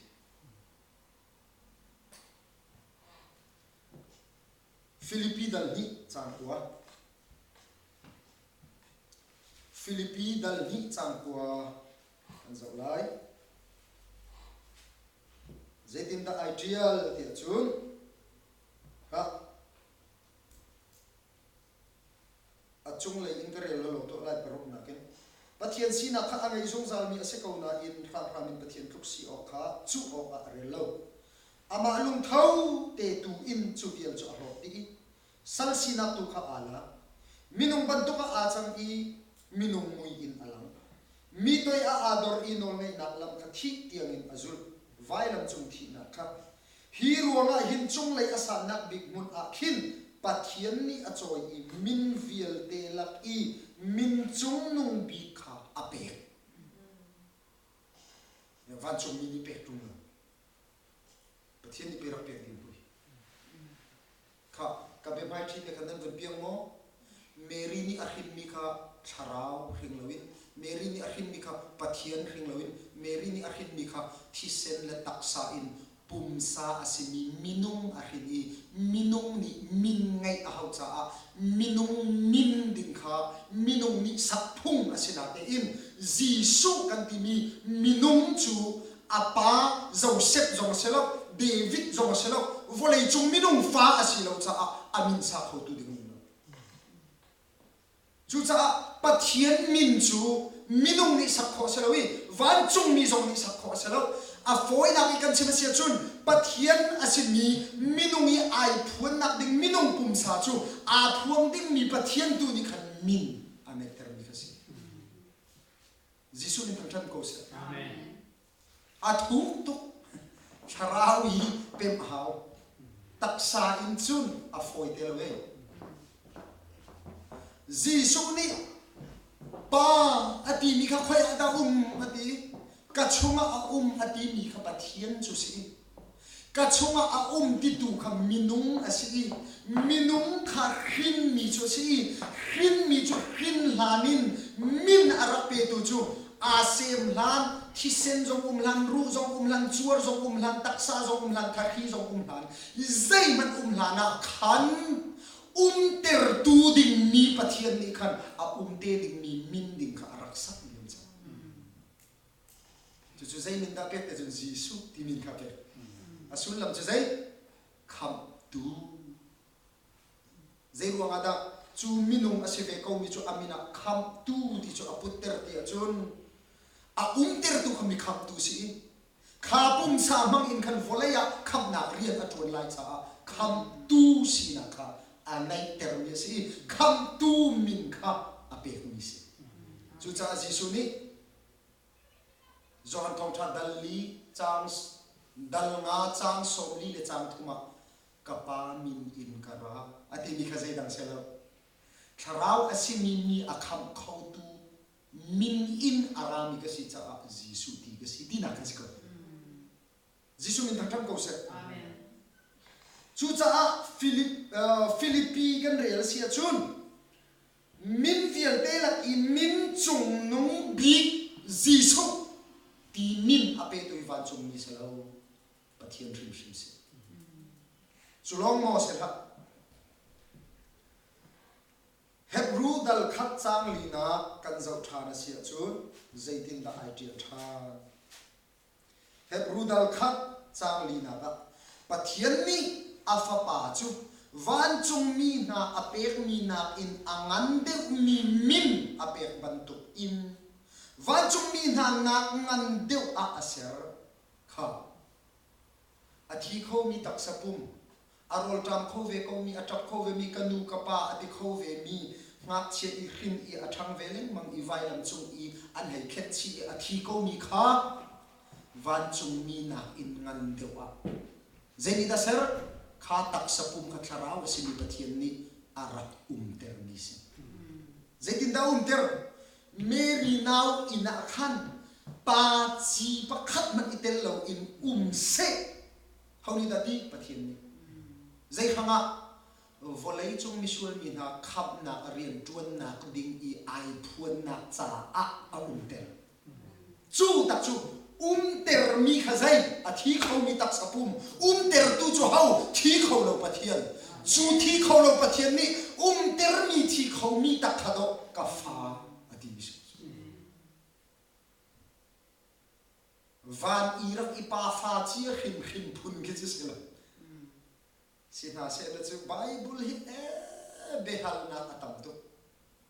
Filipi dal hnih caang kua. Filipi dal hnih caang kua kan zoh lai. Zeitindah ai ṭial tiah cun, ha, a cunglei in ka rel lo tuah lai paruknak in Pathian sinak kha a ngei zungzalmi a si ko nain hramhram in Pathian tluk si awk kha cuh awkah a rel lo. Amah lungtho te tu in cu vial cu a hlawt dih i sal sinak tu kha aa lak. Minung bantuk ah aa cang i minung mui in a lang. Mi toi ah aa dor i nawlngeihnak lam kha thih tiangin a zulh, vailam cung thihnak kha. Hi ruangah hin cunglei a sannak bik hmun ah khin Pathian nih a cawi i min vialte lak i min cungnung bik kha a pek. Vancungmi nih pek ṭung lo. Pathian nih pe rak pek ding pui. Kha ka biahmaiṭhi te kha nan van piang maw? Mary nih a hrinmi kha thlarau hring loin, Mary nih a hrinmi kha Pathian hring loin, Mary nih a hrinmi kha thisen le taksa in pumsa a simi minung a hrin i minung nih min ngeih a hauh caah minung min ding kha minung nih sak phung a si natein Jesuh kan timi minung cu a pa Joseph zong a si lo, David zong a si lo, vawleicung minung fa a si lo caah a min sa khotu ding um lo. Cucaah Pathian min cu minung nih sak khawh a si lo i vancungmi zong nih sak khawh a si lo. A fawinak i kan chim a si ahcun Pathian a simi minung i ai phuannak ding minung pumsa cu aa phuang dingmi Pathian tu nih khan min a ngeihtermi kha a si. Jesuh nih thangṭhat ko seh. Amen. A thuk tuk. Thlarau i pemh a hau. Taksa in cun a fawi te lo e. Jesuh nih Pa a timi kha khoi ah dah um a ti. Ka chungah a um a timi kha Pathian cu si. Ka chungah a um titu kha minung a si i minung kha hrinmi cu a si i hrinmi cu hrin hlan in min a rak petu cu aa sem hlan, thisen zong um hlan, ruh zong um hlan, cuar zong um hlan, taksa zong um hlan, thahri zong um hlan, zeihmanh um hlan ah khan umtertu dingmi Pathian nih khan a um te dingmi min ding kha a rak sak diam cang. Cucu zei min dah pek te cun Jesuh ti min kha pek. A sullam cu zei? Khamhtu. Zei ruangah dah cu minung a si ve komi cu a min ah khamhtu ti cu a putter ti ahcun a umtertu kha mi khamhtu si i kha pumsa hmang in khan vawlei ah khamhnak rian a ṭuan lai caah khamhtu sinak kha a neihtermi a si i khamhtu min kha a pekmi a si. Cucaah Jesuh nih Johan Thawngṭha dal li caang dal nga caang 40 le caang thum ah ka Pa min in ka ra a timi kha zeidang si lo. Thlarau a simi mi a khamh khotu min in a rami ka si caah Jesuh ti ka si tinak khan si ko. Jesuh min thangṭhat ko seh. Amen. Cucaah Filip, uh, Filipi kan rel a si ahcun min vialte lak i min cungnung bik Jesuh ti min a petu hi vancungmi si lo Pathian hrimhrim si. Cu lawng maw si hlah. Hebru dal khat caang linak kan zoh ṭhan a si ahcun zeitindah ai ṭial ṭhan? Hebru dal khat caang linak ah Pathian nih a Fapa cu vancungmi hna a pekmi nakin a ngan deuhmi min a pek bantuk in vancungmi hna nak ngan deuh ah a ser kha. A thi khomi taksa pum a rawlṭam kho ve komi, a ṭap kho vemi, ka nu ka pa a ti kho vemi ngakchia i hrin i a ṭhang ve lengmang i vailam cung i an hei khenh chih i a thi komi kha vancungmi nakin ngan deuh ah zei nih dah ser? Kha taksa pum kha thlarau a simi Pathian nih a rak umtermi si. Zeitindah a umter? Mary nau inn ah khan pa ci pakhat hmanh i tel loin um seh Ho nih dah ti? Pathian nih. Zei hrangah vawlei cung misual mi hna khamhnak rianṭuannak ding i ai phuannak caah a umter. Cu tak cu umtermi kha zei? A thi khomi taksa pum. Umtertu cu ho? Thi kho lo Pathian. Cu thi kho lo Pathian nih umtermi thi khomi tak kha dawh ka fa a ti mi si. Van i rak i pafa cia hrimhrim phun khi cu si lo. Si hna sehlaw cu Bible hi ee biahalnak a tam tuk.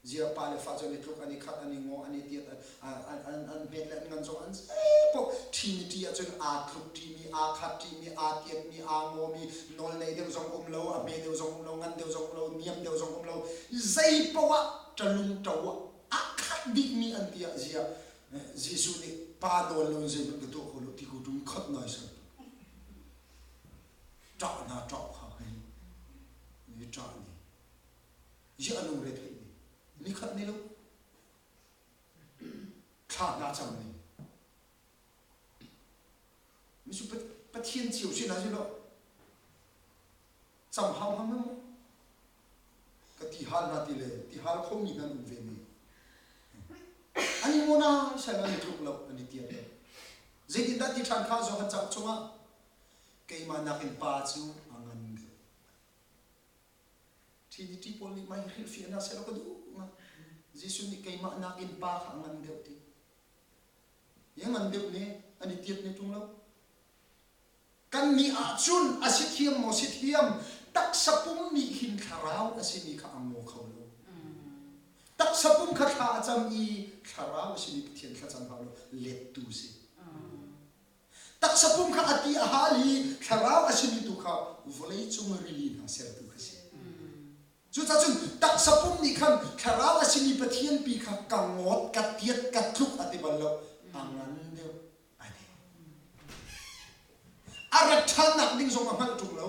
Ziah pa le fa cu an i tluk, an i khat, an i ngaw, an i tiat, an an hmet le an ngan zong an zei paoh Trinity ahcun aa tluk ṭimi, aa khat ṭimi, aa tiatmi, aa ngawmi, nawl nei deuh zong um lo, a hme deuh zong um lo, ngan deuh zong um lo, niam deuh zong um lo, zei paoh ah ṭalung ṭo ah a khat dihmi an ti ah ziah Jesuh nih pa nawl lo in zeihmanh ka tuah kho lo ti ko ṭung khat nai sal. Ṭah na ṭah kha hei ni ṭah ni. Ziah a lungre theih ni. Ni khat ni lo. Thla hna cam ni. Misu Pathian cio si na si lo. Cam hau hang maw? Ka ti hal hna ti le ti hal khomi hna an um ve mi. An i ngona sai an i tluk lo, an i tiat lo. Zeitindah ti ṭhan kha Johan cauk chungah keimah nakin pa cu a ngan deuh. Trinity pawl nih mah hi hrilhfiahnak sehlaw ka duh nga. Jesuh nih keimah nakin pa kha a ngan deuh ti. Hi a ngan deuh ne, an i tiat ne ṭung lo. Kannih ahcun a si thiam maw si thiam, taksa pum nih hin thlarau a simi kha a ngaw kho lo. Taksa pum kha thla a cam i thlarau a simi Pathian thlacam hau lo, lettu si. Taksa pum kha a ti a hal i thlarau a simi tu kha vawlei cung rili hna sertu kha si. Cucaah cun taksa pum nih khan thlarau a simi Pathian pi kha ka ngawt, ka tiat, ka tluk a ti bal lo. A ngan deuh. A rat ṭhannak ding zong a hngalh ṭung lo.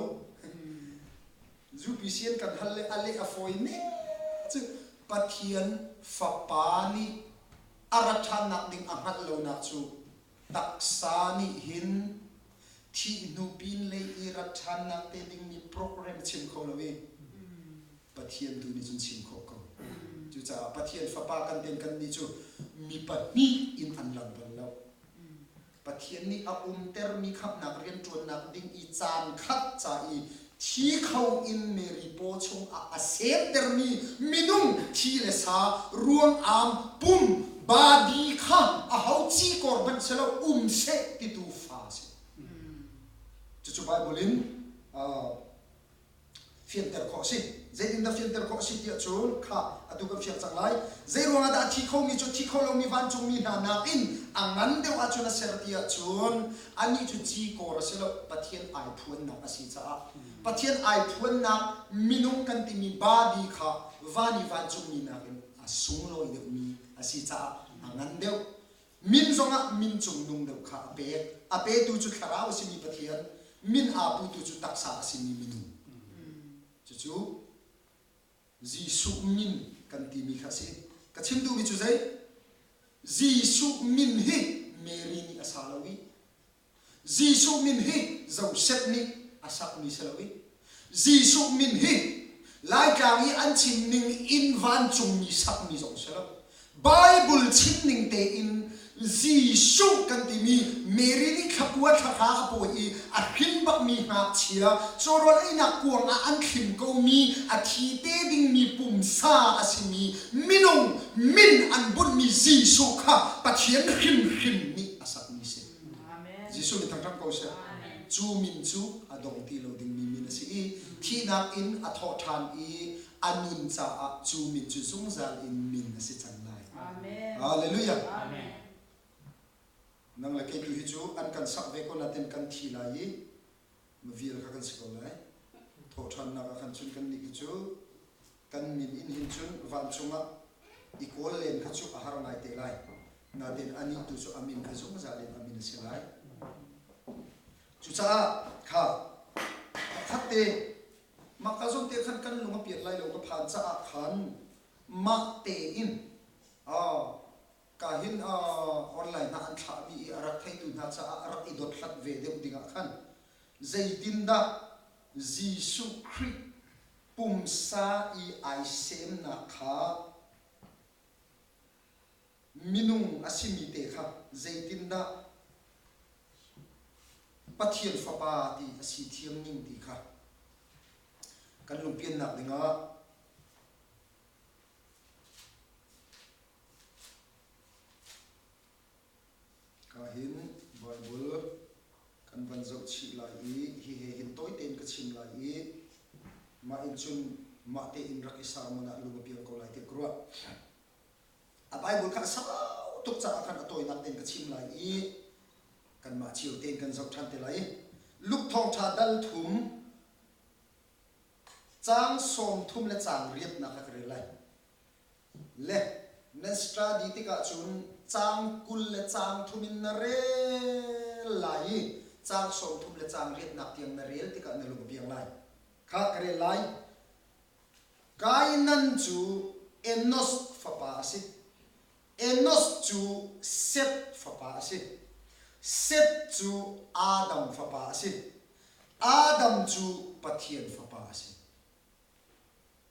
UPC an kan hal le a leh a fawi ning cu Pathian Fapa nih a rat ṭhannak ding a hngalh lonak cu taksa nih hin thih hnu pinlei i rat ṭhannak te dingmi program a chim kho lo i Pathian tu nih cun chim khawh ko. Cucaah Pathian Fapa kan ten kannih cu mi pahnih in an lang bal lo. Pathian nih a umtermi khamhnak rianṭuannak ding i caan khat ca i thi kho in Mary paw chungah a semtermi minung thi le sa ruangam pum body kha aho cikawr hmanh si lo um seh titu fa a si. Cucu Bible in fianter khawh a si. Zeitindah fianter khawh a si tiah cun kha atu kan fiang cang lai. Zei ruangah dah a thi khomi cu thi kho lomi vancungmi hna nakin a ngan deuh ahcun a ser ti ahcun anih cu cikawr a si lo Pathian ai phuannak a si caah Pathian ai phuannak minung kan timi body kha van i vancungmi nakin a. a sunglawi deuhmi a si caah a ngan deuh. Min zongah min cungnung deuh kha a pek. A petu cu thlarau a simi Pathian, min aa putu cu taksa a simi minung. Cucu Jesuh min kan timi kha a si. Ka chim duhmi cu zei? Jesuh min hi Mary nih a sa lo i Jesuh min hi Joseph nih a sakmi si lo i Jesuh min hi Laitlang i an chim ning in vancungmi sakmi zong si lo. Bible chim ning tein Jesuh kan timi Mary nih thlakua thlahra a pawi i a hrin bakmi ngakchia cawrawl einak kuang ah an thlim komi a thi te dingmi pumsa a simi minung min an bunhmi Jesuh kha Pathian hrimhrim nih a sakmi si. Jesuh nih thangṭhat ko seh. Cu min cu a dong ti lo dingmi min a si i thihnak in a thawh ṭhan i a nun caah cu min cu zungzal in min a si cang lai. Hallelujah. Nang le kei tu hi cu an kan sak ve ko natin kan thi lai i mavial kha kan si ko lai. Thawhṭhannak ah khan cun kan nih cu kan min in hin cun vancung ah i kawl len kha cu a har ngai te lai. Natin anih tu cu a min kha zungzal in a min a si lai. Cucaah kha pakhat te mah ka zawn te khan kan lung a piat lai lo ka phan caah khan mah tein ka hin online ah an thlahmi i a rak theitu hna caah a rak i dothlat ve deuh dingah khan zeitindah Jesuh Khrih pumsa i ai semnak kha minung a simi te kha zeitindah Pathian Fapa ti a si thiam ning ti kha kan lungpiannak dingah Ka hin Baibal kan van zoh chih lai i hi he hin tawi tein ka chim lai i mah in cun mah tein rak i sermon ah lung a piang ko lai tiah ka ruah. A Baibal kha a sau tuk caah khan a tawinak tein ka chim lai i kanmah cio tein kan zoh ṭhan te lai. Luke thawngṭha dal thum caang 30 le caang riatnak kha ka rel lai. Le nan study tikah cun caang 20 le caang thum in na rel lai i caang 30 le caang riatnak tiang na rel tikah na lung a piang lai. Kha ka rel lai. Kainan cu Enos fapa a si. Enos cu Seth fapa a si. Seth cu Adam fapa a si. Adam cu Pathian fapa a si.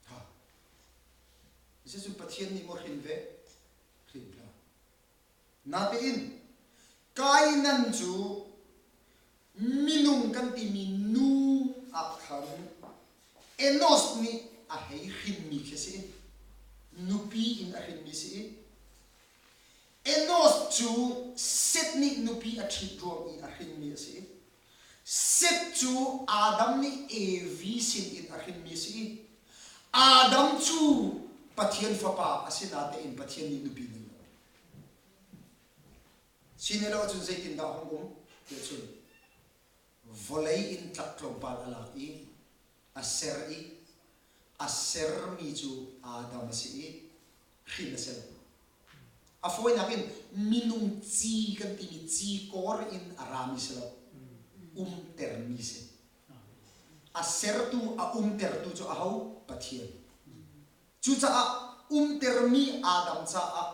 Ha. Cucu Pathian nih maw hrin ve? Hrin hlah. Natein Kainan cu minung kan timi nu ah khan Enos nih a hei hrinmi khi a si i nupi in a hrinmi si i Enos cu Seth nih nupi a ṭhit ruang i a hrinmi a si i Seth cu Adam nih Evi sinin a hrinmi a si i Adam cu Pathian fapa a si natein Pathian nih nupi nei lo. Si ne lo ahcun zeitindah a hung um tiah cun vawlei in tlak tlawmpal a lak i a ser i a sermi cu Adam a si i hrin a si lo. A fawinak in minung ci kan timi ci kawr in a rami si lo. Umtermi si. A sertu, a umtertu cu aho? Pathian. Cucaah umtermi Adam caah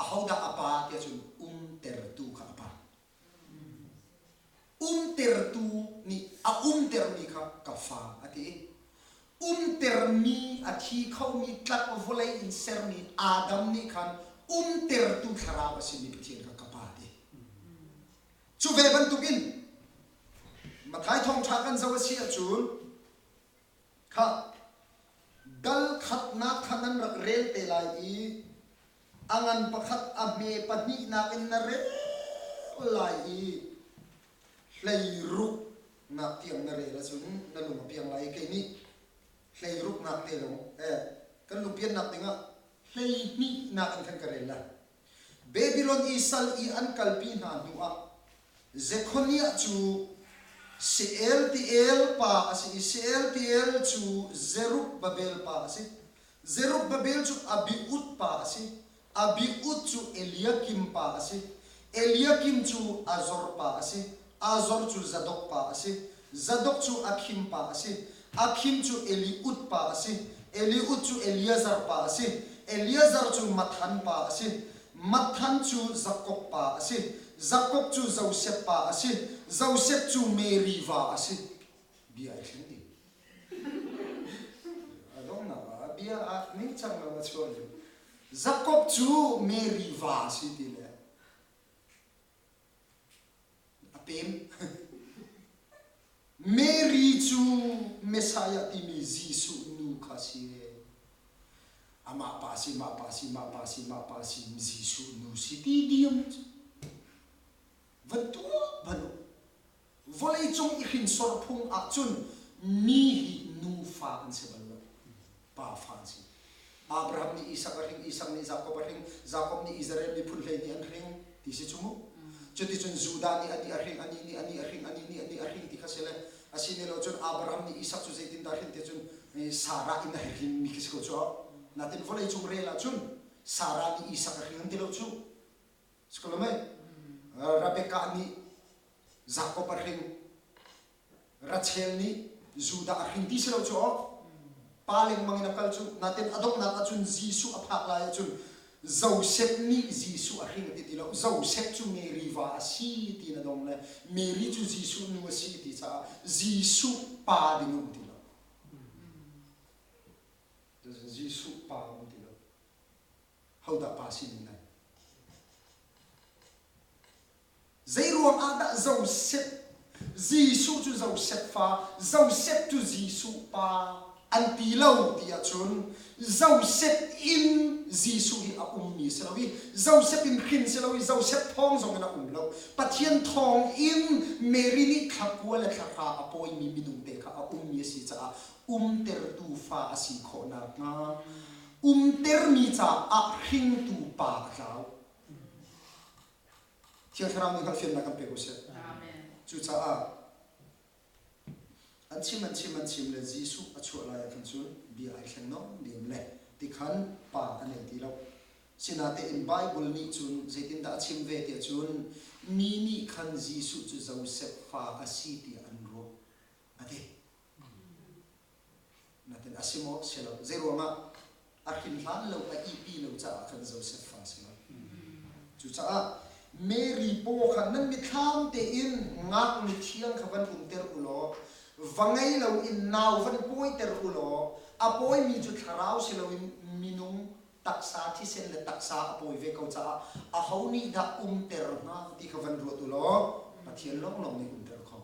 ahodah a pa tiah cun umtertu kha a pa. Umtertu nih a umtermi kha ka fa a ti i umtermi a thi khomi tlak vawlei in sermi Adam nih khan umtertu thlarau a simi Pathian kha ka pa a ti. Cu ve bantukin Matthai thawngṭha kan zoh a si ahcun kha dal khatnak kha nan rak rel te lai i a ngan pakhat a hme pahnihnak in na rel lai i hleiruk nak tiang na rel ahcun na lung a piang lai i kei nih hleiruk nak te lawng eh kan lungpiannak dingah 12 nak in khan ka rel lai. Babylon i sal i an kalpi hna hnuah Zekhoniah cu Shealtiel pa a si i Shealtiel cu Zerubbabel pa a si. Zerubbabel cu Abiud pa a si. Abiud cu Eliakim pa a si. Eliakim cu Azor pa a si. Azor cu Zadok pa a si. Zadok cu Akhim pa a si. Akhim cu Eliud pa a si. Eliud cu Eleazar pa a si. Eleazar cu Matthan pa a si. Matthan cu Jakob pa a si. Jakob cu Josef pa a si. Josef cu Mary va a si. Bia ai thleng dih. A donghnak ah bia ah ningcang lo a chuah lio. Jakob cu Mary va a si ti le a pem. Mary cu Messiah timi Jesuh nu kha si. Amah pa si, mah pa si, mah pa si, mah pa si, Jesuh nu si ti diam cu. Va tuah ban u. Vawleicung i hrinsor phung ahcun mi hi nufa an si bal lo. Pa fa an si. Abraham nih Isak a hring, Isak nih Jakob a hring, Jakob nih Israel miphun 12 an hring ti si cu mu. Cuticun Judah nih anih a hring, anih nih anih a hring, anih nih anih a hring ti kha si le a si ne lo cun Abraham nih Isak cu zeitindah hrin ti cun Sarah in a hrin mi khi si ko cu. Natin vawleicung rel ahcun Sarah nih Isak a hring an ti lo cu. Si ko lo mei? Rebekah nih Jakob a hring. Rachel nih Judah a hring ti si lo cu aw. Pa lengmang in a kal cu. Natin a donghnak ahcun Jesuh a phak lai ahcun Joseph nih Jesuh a hring a ti ti lo. Joseph cu Mary va a si ti in a dong le Mary cu Jesuh nu a si ti caah Jesuh pa ding a um ti lo. Jesuh pa a um ti lo. Hodah pa sining lai? Zeiruang ah dah Joseph Jesuh cu Joseph fa, Joseph cu Jesuh pa an ti lo ti ahcun Joseph in Jesuh hi a ummi si lo i Joseph in hrin si lo i Joseph thawng zong in a um lo. Pathian thawng in Mary nih thla kua le thla hra a pawimi minung te kha a ummi a si caah umtertu fa a si khawh nakhnga umtermi caah hringtu pa a tlau. Thiang Thlarau nih hngalhfiannak kan pe ko seh. Cucaah an chim an chim an chim le Jesuh a chuah lai ah khan cun bia ai thleng nawn diam le tikhan pa a nei ti lo. Sinatein Bible nih cun zeitindah a chim ve tiah cun mi nih khan Jesuh cu Joseph fa a si tiah an ruah a ti. Natin a si maw si lo zeiruangah a hrin hlan lo a ihpi lo caah khan Joseph fa si lo. Cucaah Mary paw kha nan mitthlam tein ngaknu thiang kha van umter u law va ngei loin nau van pawiter u law a pawimi cu thlarau si loin minung taksa thisen le taksa a pawi ve ko caah aho nih dah umter hnga ti kha van ruat u law Pathian lawnglawng nih umter kho.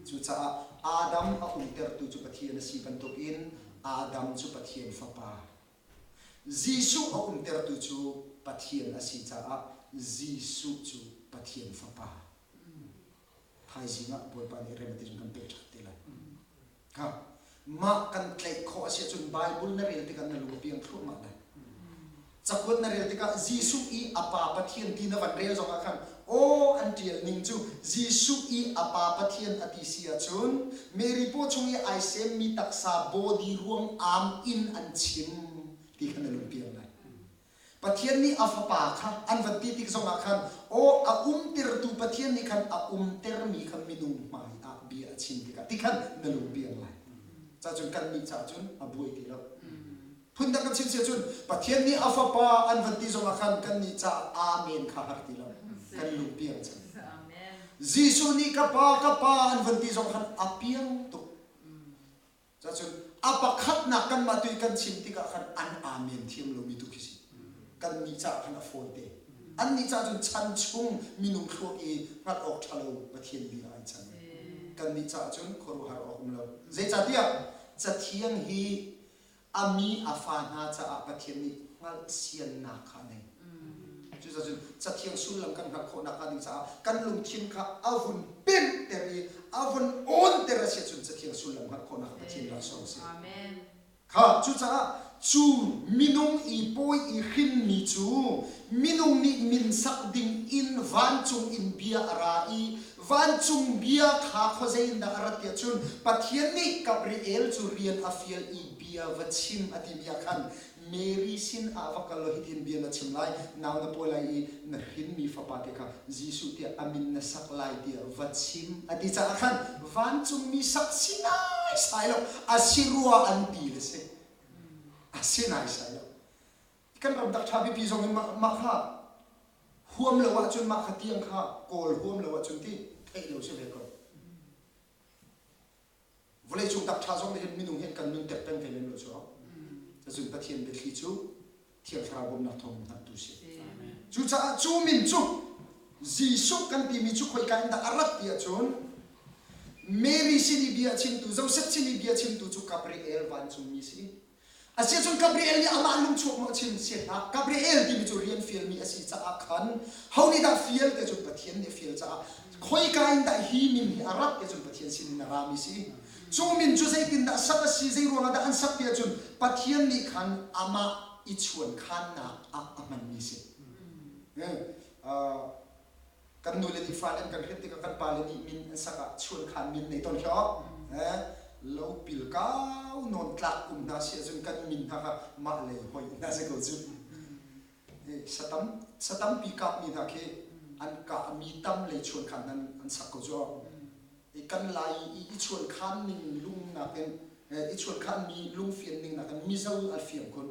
Cucaah Adam a umtertu cu Pathian a si bantukin Adam cu Pathian fapa. Jesuh a umtertu cu Pathian a si caah Jesuh cu Pathian fapa. Thaizing ah Bawipa nih rem a ti cun kan peh ṭhan te lai. Kha mah kan tlaih khawh a si ahcun Bible na rel tikah na lung a piang thluahmah lai. Cakuat na rel tikah Jesuh i a Pa Pathian ti na van rel zongah khan aw an ṭial ning cu Jesuh i a Pa Pathian a ti si ahcun Mary paw chung i ai semmi taksa body ruang am in an chim ti kha na lung piang lai. Pathian nih a fapa kha an van ti tik zongah khan aw a umtertu Pathian nih khan a umtermi kha minung hmai ah bia a chim tikah ti khan na lung piang lai. Cacun kannih caah cun a buai ti lo. Phundang kan chim si ahcun Pathian nih a fapa an van ti zongah khan kannih caah amen kha har ti lo. Kan lung piang cang. Jesuh nih ka pa ka pa an van ti zong khan a piang tuk. Cacun a pakhatnak kanmah tu i kan chim tikah khan an amen thiam lomi tu khi si. Kannih caah khan a fawite. Annih caah cun chan chung minung thluak i hngalh awk ṭha lo Pathian bia ai cang. Kannih caah cun khuaruahhar awk um lo. Zeicahtiah Cathiang hi a mi a fa hna caah Pathian nih hngalhsiannak kha a nei. Cucaah cun Cathiang sullam kan hngalh khawh nakhnga ding caah kan lungthin kha a vun pemhter i a vun awnter a si ahcun Cathiang sullam hngalh khawhnak Pathian laksawng a si. Kha cucaah cu minung i pawi i hrinmi cu minung nih min sak ding in vancung in bia a ra i vancung bia kha khuazei in dah a rat tiah cun Pathian nih Gabriel cu rian a fial i bia va chim a timi ah khan. Mary sin ah va kal law hitin bia na chim lai, nau na pawi lai i na hrinmi fapa te kha Jesuh tiah a min na sak lai tiah va chim a ti caah khan vancungmi sak si naisai lo a si rua an ti le si. A si naisai lo. Kan ram tak ṭha pipi zong in mah, mah kha huam lo ahcun mah kha tiang kha kawl huam lo ahcun ti theih lo si ve ko. Vawleicung tak ṭha zong nih hin minung hi an kan nunter peng ve lem lo cu. Cun Pathian biathli cu Thiang Thlarau bawmhnak thawng in hngalhtu si. Cucaah cu min cu Jesuh kan timi cu khoika in dah a rat ti ahcun Mary sin i bia a chimtu, Joseph sin i bia a chimtu cu Gabriel vancungmi si. Asiahcun Gabriel nih amah lungchuak maw a chim? Si hlah. Gabriel timi cu rian fialmi a si caah khan ho nih dah fial ti cun Pathian nih a fial caah khoika in dah hi min hi a rat ti cun Pathian sin in a rami si. Cu min cu zeitindah sak a si, zei ruangah dah an sak ti ahcun Pathian nih khan amah i chuankhannak ah a hmanmi si. Kan nule nih fale an kan hrin tikah kan pale nih min an sak ah chuankhan min nei tawn khi eh lopil kau nawn tlak um hna si ahcun kan min hna kha mah lei hoi hna si ko cu. Satam satampi kapmi hna khi an kahmi tam lei chuankhan an an sak ko cu. Kan lai i i chuankhan ning lung nakin i chuankhan mi lungfian ning nakin Mizo al fiang khun.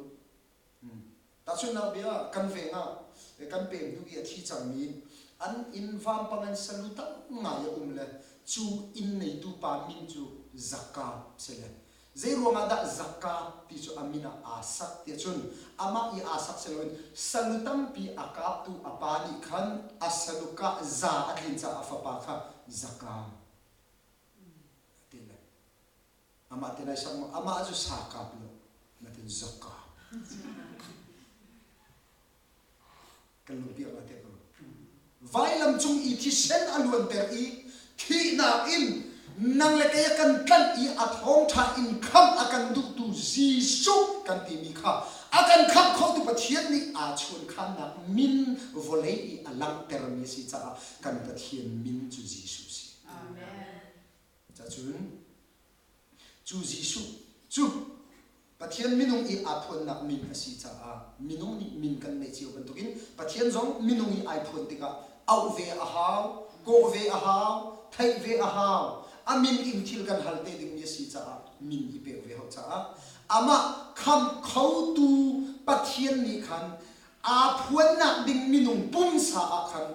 Tahchunhnak bia kan veng ah kan pem hnu i a thi cangmi an inn vampang in salu tam ngai a um le cu inn neitu pa min cu Zakka si le zei ruangah dah Zakka ti cu a min ah aa sak tiah cun amah i aa sak si loin salu tampi a kaptu a pa nih khan a salu kah za a tlin caah a fapa kha Zakka a ti le. Amah te nai sak maw? Amah cu sa kap lo. Natin zok kap. Kan lungpiak la te ko. Vailam cung i thisen a luanter i thihnak in nang le kei a kan tlanh i a thawngṭha in khamh a kan duhtu Jesuh kan timi kha a kan khamh khotu Pathian nih aa chuankhannak min vawlei i a langhtermi a si caah kan Pathian min cu Jesuh si. Amen. Cacun cu Jesuh cu Pathian minung i aa phuannak min a si caah minung nih min kan neih cio bantukin Pathian zong minung i ai phuan tikah auh ve a hau, kawh ve a hau, theih ve a hau. A min in thil kan hal te dingmi a si caah min i pek ve hau caah amah khamh khotu Pathian nih khan aa phuannak ding minung pumsa ah khan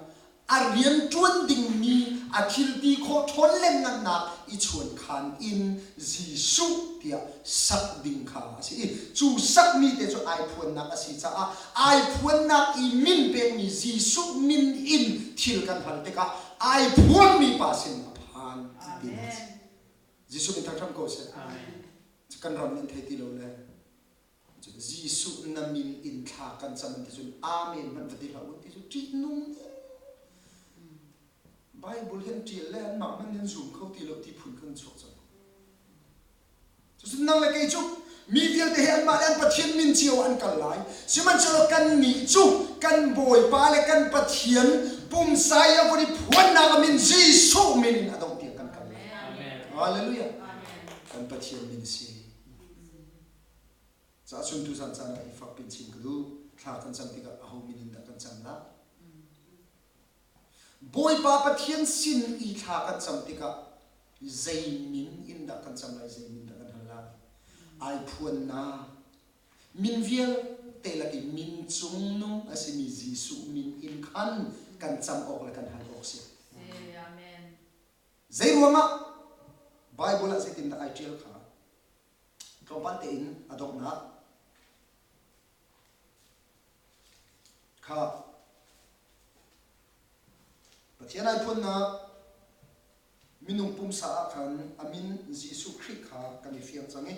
a rian ṭuan dingmi a thil ti khawh ṭhawn lengmangnak i chuankhan in Jesuh tiah sak ding kha a si i cu sakmi te cu ai phuannak a si caah ai phuannak i min pekmi Jesuh min in thil kan hal tikah ai phuangmi pa sin a phan ti a si. Jesuh min thangṭhat ko seh. Kan ram nih an thei ti lo le Jesuh na min in thla kan cam an ti cun amen hmanh va ti hlah u ti cu ṭihnung Bible hi an ṭial le anmah hmanh in zum kho ti lo ti phun kan chuak cang. Cucun nang le kei cu mi vialte hi anmah le an Pathian min cio an kal lai. Sihmanhsehlaw kannih cu kan Bawipa le kan Pathian pumsa i a vun i phuannak a min Jesuh min in a dongh tiang kan kal lai. Hallelujah. Kan Pathian min a si. Cahcun tuzan caan ah i fak pin chin ka duh. Thla kan cam tikah aho min in dah kan cam la? Bawipa Pathian sin i thla kan cam tikah zei min in dah kan cam lai, zei min dah kan hal lai? Ai phuannak min vialte lak i min cungnung a simi Jesuh min in khan kan cam awk le kan hal awk si. Amen. Zei ruangah Bible ah zeitindah ai ṭial kha Tlawmpal tein a donghnak kha Pathian ai phuannak minung pumsa ah khan a min Jesuh Khrih kha kan i fiang cang i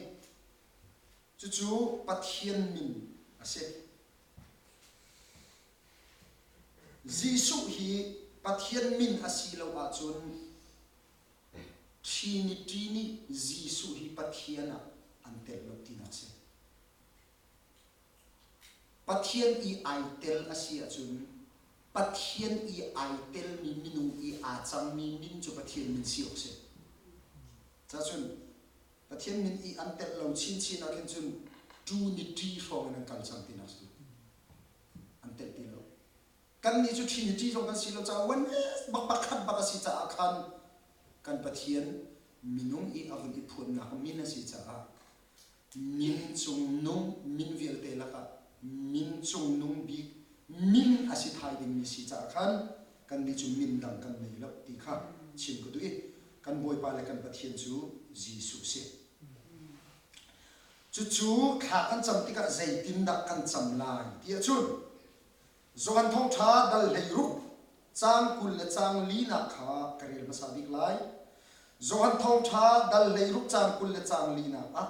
cucu Pathian min a si. Jesuh hi Pathian min a si lo ahcun Trinity nih Jesuh hi Pathian ah an telh lo tinak a si. Pathian i ai tel a si ahcun Pathian i ai telmi minung i aa cangmi min cu Pathian min si awk a si. Cacun Pathian min i an telh lo chinchin ah khin cun. Trinity hrawng in an kal cang tinak si. An telh ti lo. Kannih cu Trinity zong kan si lo caah oneness bak pakhat bak a si caah khan kan Pathian minung i a vun i phuannak min a si caah min cungnung min vialte lakah min cungnung bik min a si thai dingmi si caah khan kannih cu min dang kan nei lo ti kha chim ka duh i kan Bawipa le kan Pathian cu Jesuh si. Cucu thla kan cam tikah zeitindah kan cam lai ti ahcun Johan Thawngṭha dal 16 caang 20 le caang linak kha ka rel hmasa bik lai. Johan Thawngṭha dal 16 caang 20 le caang linak ah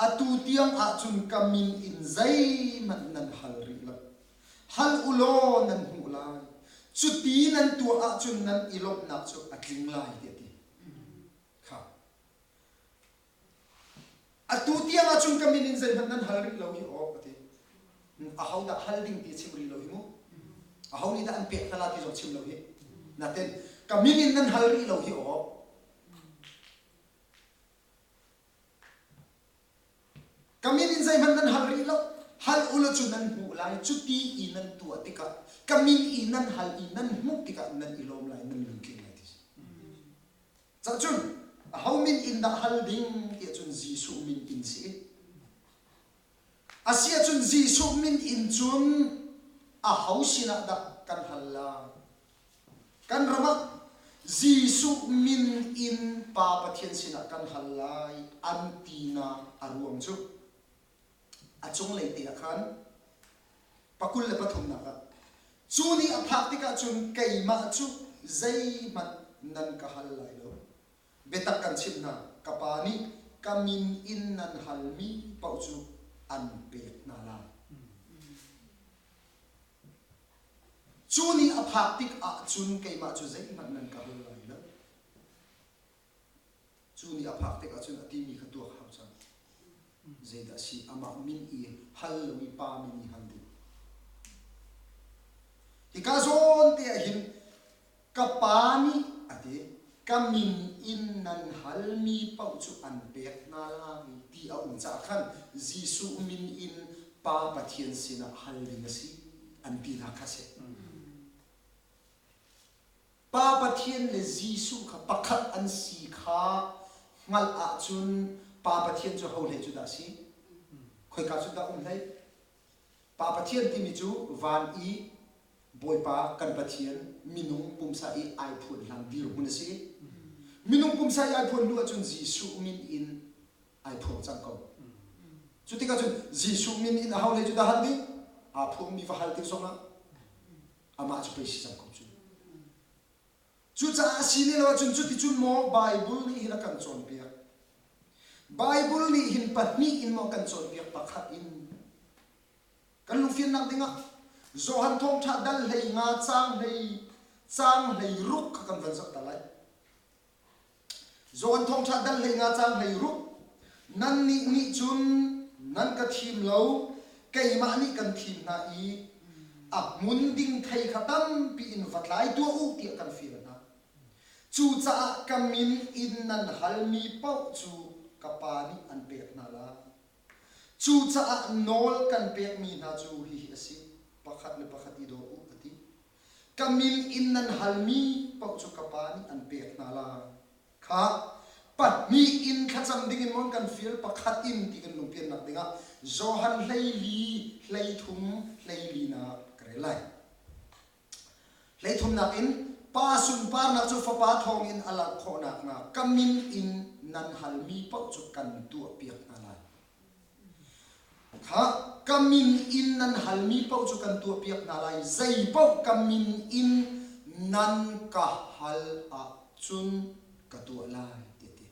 atu tiang ahcun ka min in zeihmanh nan hal rih lo. Hal u law nan hmuh lai. Cuti nan tuah ahcun nan i lawmhnak cu a tling lai tiah a ti. Kha. Atu tiang ahcun ka min in zeihmanh nan hal rih lo hi awk a ti. Aho dah hal ding ti a chim rih lo hi mu. Aho nih dah an pek hna la ti zong chim lo hi. Natin ka min in nan hal rih lo hi awk. Ka min in zeihmanh nan hal rih lo. Hal ulaw cu nan hmuh lai. Cuti i nan tuah tikah ka min i nan hal i nan hmuh tikah nan i lawm lai, nan lungtling lai ti. Cahcun aho min in dah hal ding ti ahcun Jesuh min in si. A si ahcun Jesuh min in cun aho sinah dah kan hal lai? Kan ram ah Jesuh min in Pa Pathian sinah kan hal lai an tinak a ruang cu a cunglei te ah khan pakul le pathumnak ah cu ni a phak tikah cun keimah cu zeihmanh nan ka hal lai lo. Biatak kan chimh hna, ka Pa nih ka min in nan halmi paoh cu an pek hna lai. Cu ni a phak tik ahcun keimah cu zeihmanh nan ka hal lai lo. Cu ni a phak tikah cun a timi kha tuak hau cang. Zeidah a si? Amah min i hal lo i pa min i hal ding. Hika zawn te ah hin ka pa nih a ti ka min in nan halmi paoh cu an pek hna lai ti a um caah khan Jesuh min in Pa Pathian sinah hal ding a si an tinak kha a si. Pa Pathian le Jesuh kha pakhat an si kha hngalh ahcun Pa Pathian cu ho hlei cu dah a si? Khoika cu dah um hlei? Pa Pathian timi cu van i Bawipa kan Pathian minung pumsa i ai phuan hlan dirhmun a si. Minung pumsa i ai phuan hnu ahcun Jesuh min in ai phuang cang ko. Cu tikah cun Jesuh min in aho hlei cu dah hal ding? Aa phuangmi va hal tik zongah amah cu pei si cang ko cu. Cucaah si ne lo ahcun cuticun maw Bible nih hin a kan cawnpiak. Bible nih hin pahnih in maw kan cawnpiak pakhat in. Kan lungfiannak dingah Johan thawngṭha dal hlei nga caang hlei caang hlei ruk kha kan van zoh ta lai. Johan thawngṭha dal 15 caang 16 Nannih nih cun nan ka thim lo, keimah nih kan thim hna i a hmun ding thei kha tampi in va tlai tuah u tiah kan fial hna. Cucaah ka min in nan halmi paoh cu ka Pa nih an pek hna lai. Cucaah nawl kan pekmi hna cu hihi a si, pakhat le pakhat i daw u, a ti. Ka min in nan halmi paoh cu ka Pa nih an pek hna lai. Kha pahnih in thlacam dingin maw kan fial pakhat in ti kan lungpiannak dingah Johan 14 hlei thum hleilinak ka rel lai. Hleithumnak in Pa sunparnak cu Fapa thawngin a langh khawh nakhnga ka min in nan halmi paoh cu kan tuahpiak hna lai. Kha ka min in nan halmi paoh cu kan tuahpiak hna lai. Zei paoh ka min in nan ka hal ahcun ka tuah lai, tiah a ti.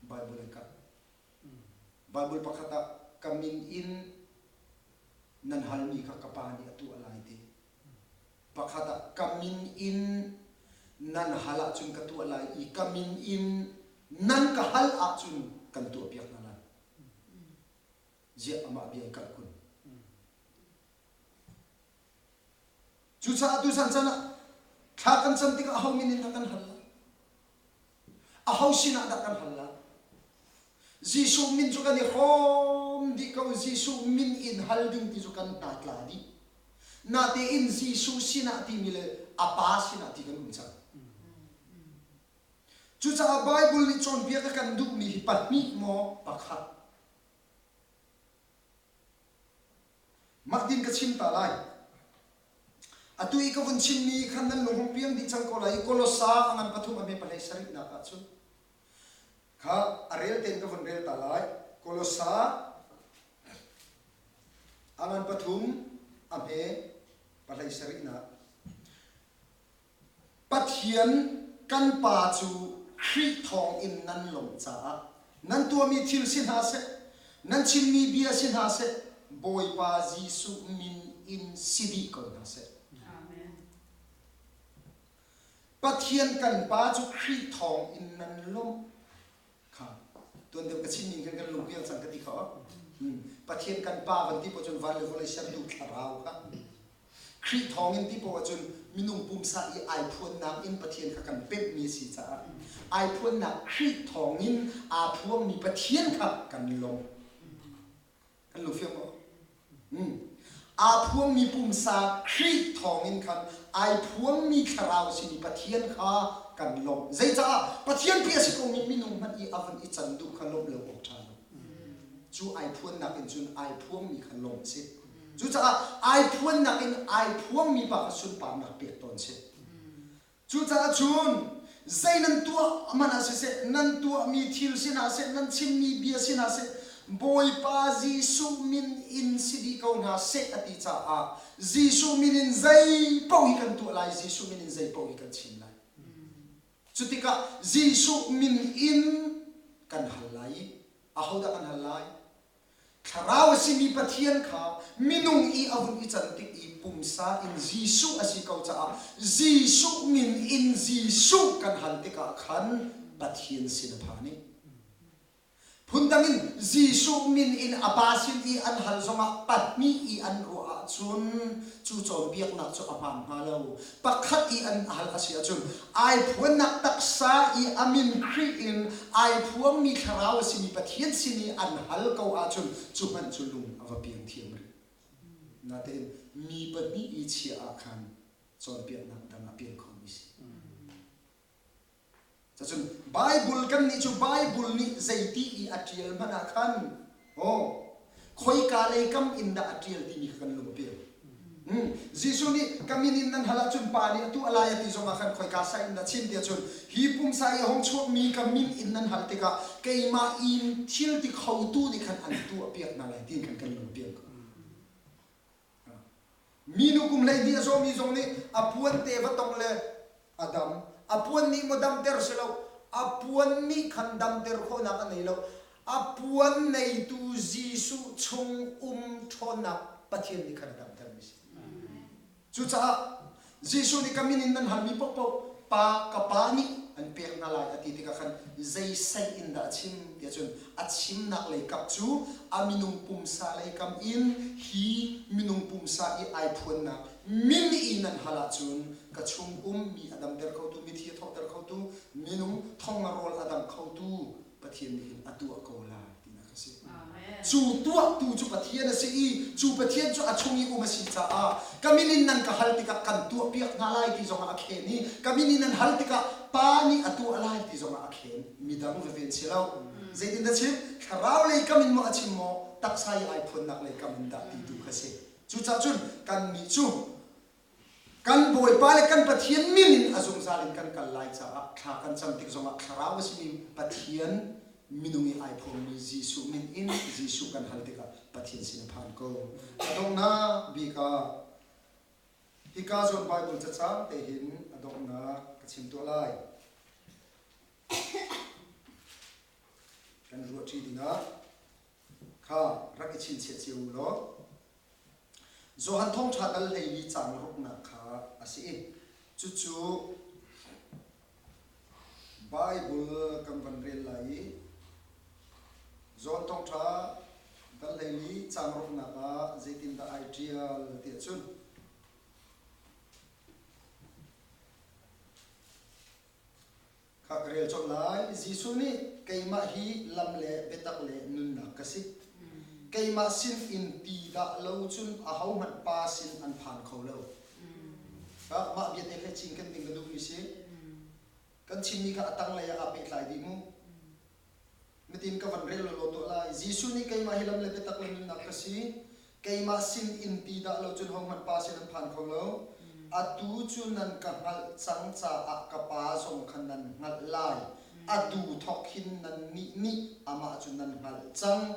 Bible in ka Bible pakhat ah ka min in nan halmi kha ka Pa nih a tuah lai ti. Pakhat ah ka min in nan hal ahcun ka tuah lai i ka min in nan ka hal ahcun kan tuahpiak hna lai. Ziah amah bia in kalh kun. Cucaah tuzan chan ah thla kan cam tikah aho min in dah kan hal lai? Aho sinah dah kan hal lai? Jesuh min cu kan i hrawm dih ko. Jesuh min in hal ding ti cu kan hna tla dih. Natein Jesuh sinah timi le a Pa sinah ti kan um cang. Cucaah Bible nih cawnpiak a kan duhmi hi pahnih maw pakhat? Mah tin ka chim ta lai. Atu i ka vun chimmi khan nan lung hung piang dih cang ko lai i Kolosa a ngan pathum a hme pahlei sarihnak ah cun kha a rel tein ka vun rel ta lai. Kolosa a ngan pathum a hme pahlei sarihnak. Pathian kan Pa cu Khrih thawngin nan lawmh caah nan tuahmi thil si hna seh, nan chimmi bia si hna seh, Bawipa Jesuh min in si dih ko hna seh. Amen. Pathian kan Pa cu Khrih thawngin nan lawmh kha tuan deuh ka chim ning khan kan lungpiang cang ka ti kho. Pathian kan Pa van ti poh cun van le vawlei sertu thlarau kha Khrih thawngin ti poh ahcun minung pumsa i ai phuannak in Pathian kha kan pemhmi a si caah ai phuannak Khrih thawngin aa phuangmi Pathian kha kan lawm. Kan lungfiang maw? Hmm. Aa phuangmi pumsa Khrih thawngin khan ai phuangmi thlarau simi Pathian kha kan lawmh. Zeicaah Pathian pi a si komi minung hmanh i a vun i can duh kha lawmh lo awk ṭha lo. Cu ai phuannak in cun ai phuangmi kha lawmh a si. Cucaah ai phuannak in ai phuangmi pa kha sunparnak pek tawn si. Cucaah cun zei nan tuah hmanh ah siseh, nan tuahmi thil sinah seh, nan chimmi bia sinah seh, Bawipa Jesuh min in si dih ko hna seh a ti caah Jesuh min in zei paoh hi kan tuah lai, Jesuh min in zei paoh hi kan chim lai. Cutikah Jesuh min in kan hal lai i ahodah kan hal lai? Thlarau a simi Pathian kha minung i a vun i can tik i pumsa in Jesuh a si ko caah Jesuh min in Jesuh kan hal tikah khan Pathian sin a phan i phundang in Jesuh min in a Pa sin i an hal zongah pahnih i an ruah ahcun cu cawnpiaknak cu a hmaan hnga lo. Pakhat i an hal a si ahcun ai phuannak taksa i a min Khrih in ai phuangmi thlarau a simi Pathian sin i an hal ko ahcun cu hmanh cu lung a va piang thiam rih. Natein mi pahnih i chiah ah khan cawnpiaknak dang a piang khomi si. Cacun Bible kan nih cu Bible nih zeiti i a ṭial hmanh ah khan aw khoika lei kam in dah a ṭial timi kha kan lung a piang. Hmm. Jesuh nih ka min in nan hal ahcun Pa nih a tuah lai a ti zongah khan khoika sa in dah chim tiah cun hi pumsa i a hung chuakmi ka min in nan hal tikah keimah in thil ti khotu nih khan an tuah piak hna lai tiin khan kan lung a piang ko. Minu kum 12 a zawmi zong nih a puan te va tongh le a dam. A puan nih maw damter si lo, a puan nih khan damter khawhnak a nei lo. A puan neitu Jesuh chung um ṭhawnnak Pathian nih khan a damtermi si. Cucaah Jesuh nih ka min in nan halmi paohpaoh Pa ka Pa nih an pek hna lai a ti tikah khan zei saih in dah a chim tiah cun a chimnak lei kap cu a minung pumsa lei kam in hi minung pumsa i ai phuannak min i nan hal ahcun ka chung um mi a damter khotu mithi a thawhter khotu minung thong a rawl a dam khotu Pathian nih hin a tuah ko lai tinak a si. Cu tuahtu cu Pathian a si i cu Pathian cu a chung i um a si caah ka min in nan ka hal tikah kan tuahpiak hna lai ti zongah a khen i ka min in nan hal tikah Pa nih a tuah lai ti zongah a khen. Midang veve si lo. Zeitin dah chim? Thlarau lei kam in maw a chim maw taksa i ai phuannak lei kam in dah ti tu kha si. Cucaah cun kannih cu Kan Bawipa le kan Pathian min in a zungzal in kan kal lai caah thla kan cam tik zongah thlarau a simi Pathian minung i ai phuangmi Jesuh min in Jesuh kan hal tikah Pathian sin a phan ko. A donghnak bik ah hika zawn Bible cacang te hin a donghnak ka chim tuah lai. Kan ruahṭi dingah kha rak i chinchiah cio u law Johan Thawngṭha dal 14 caang ruknak kha a si i cucu Baibal kan van rel lai i Johan Thawngṭha dal 14 caang ruknak ah zeitindah ai ṭial tiah cun kha ka rel colh lai. Jesuh nih. keimah hi lam le biatak le nunnak ka si. Keimah sin in ti dah lo cun ahohmanh Pa sin an phan kho lo. Mah bia te kha cinken ding ka duhmi si. Kan chimmi kha a tanglei ah aa pehtlai dih mu. Mitin ka van rel law tuah lai. Jesuh nih keimah hi lam le biatak le nunnak ka si. Keimah sin in ti dah lo cun hohmanh Pa sin an phan kho lo. Atu cu nan ka hngalh cang caah ka Pa zong kha nan hngalh lai. Atu thawk hin nannih nih amah cu nan hngalh cang,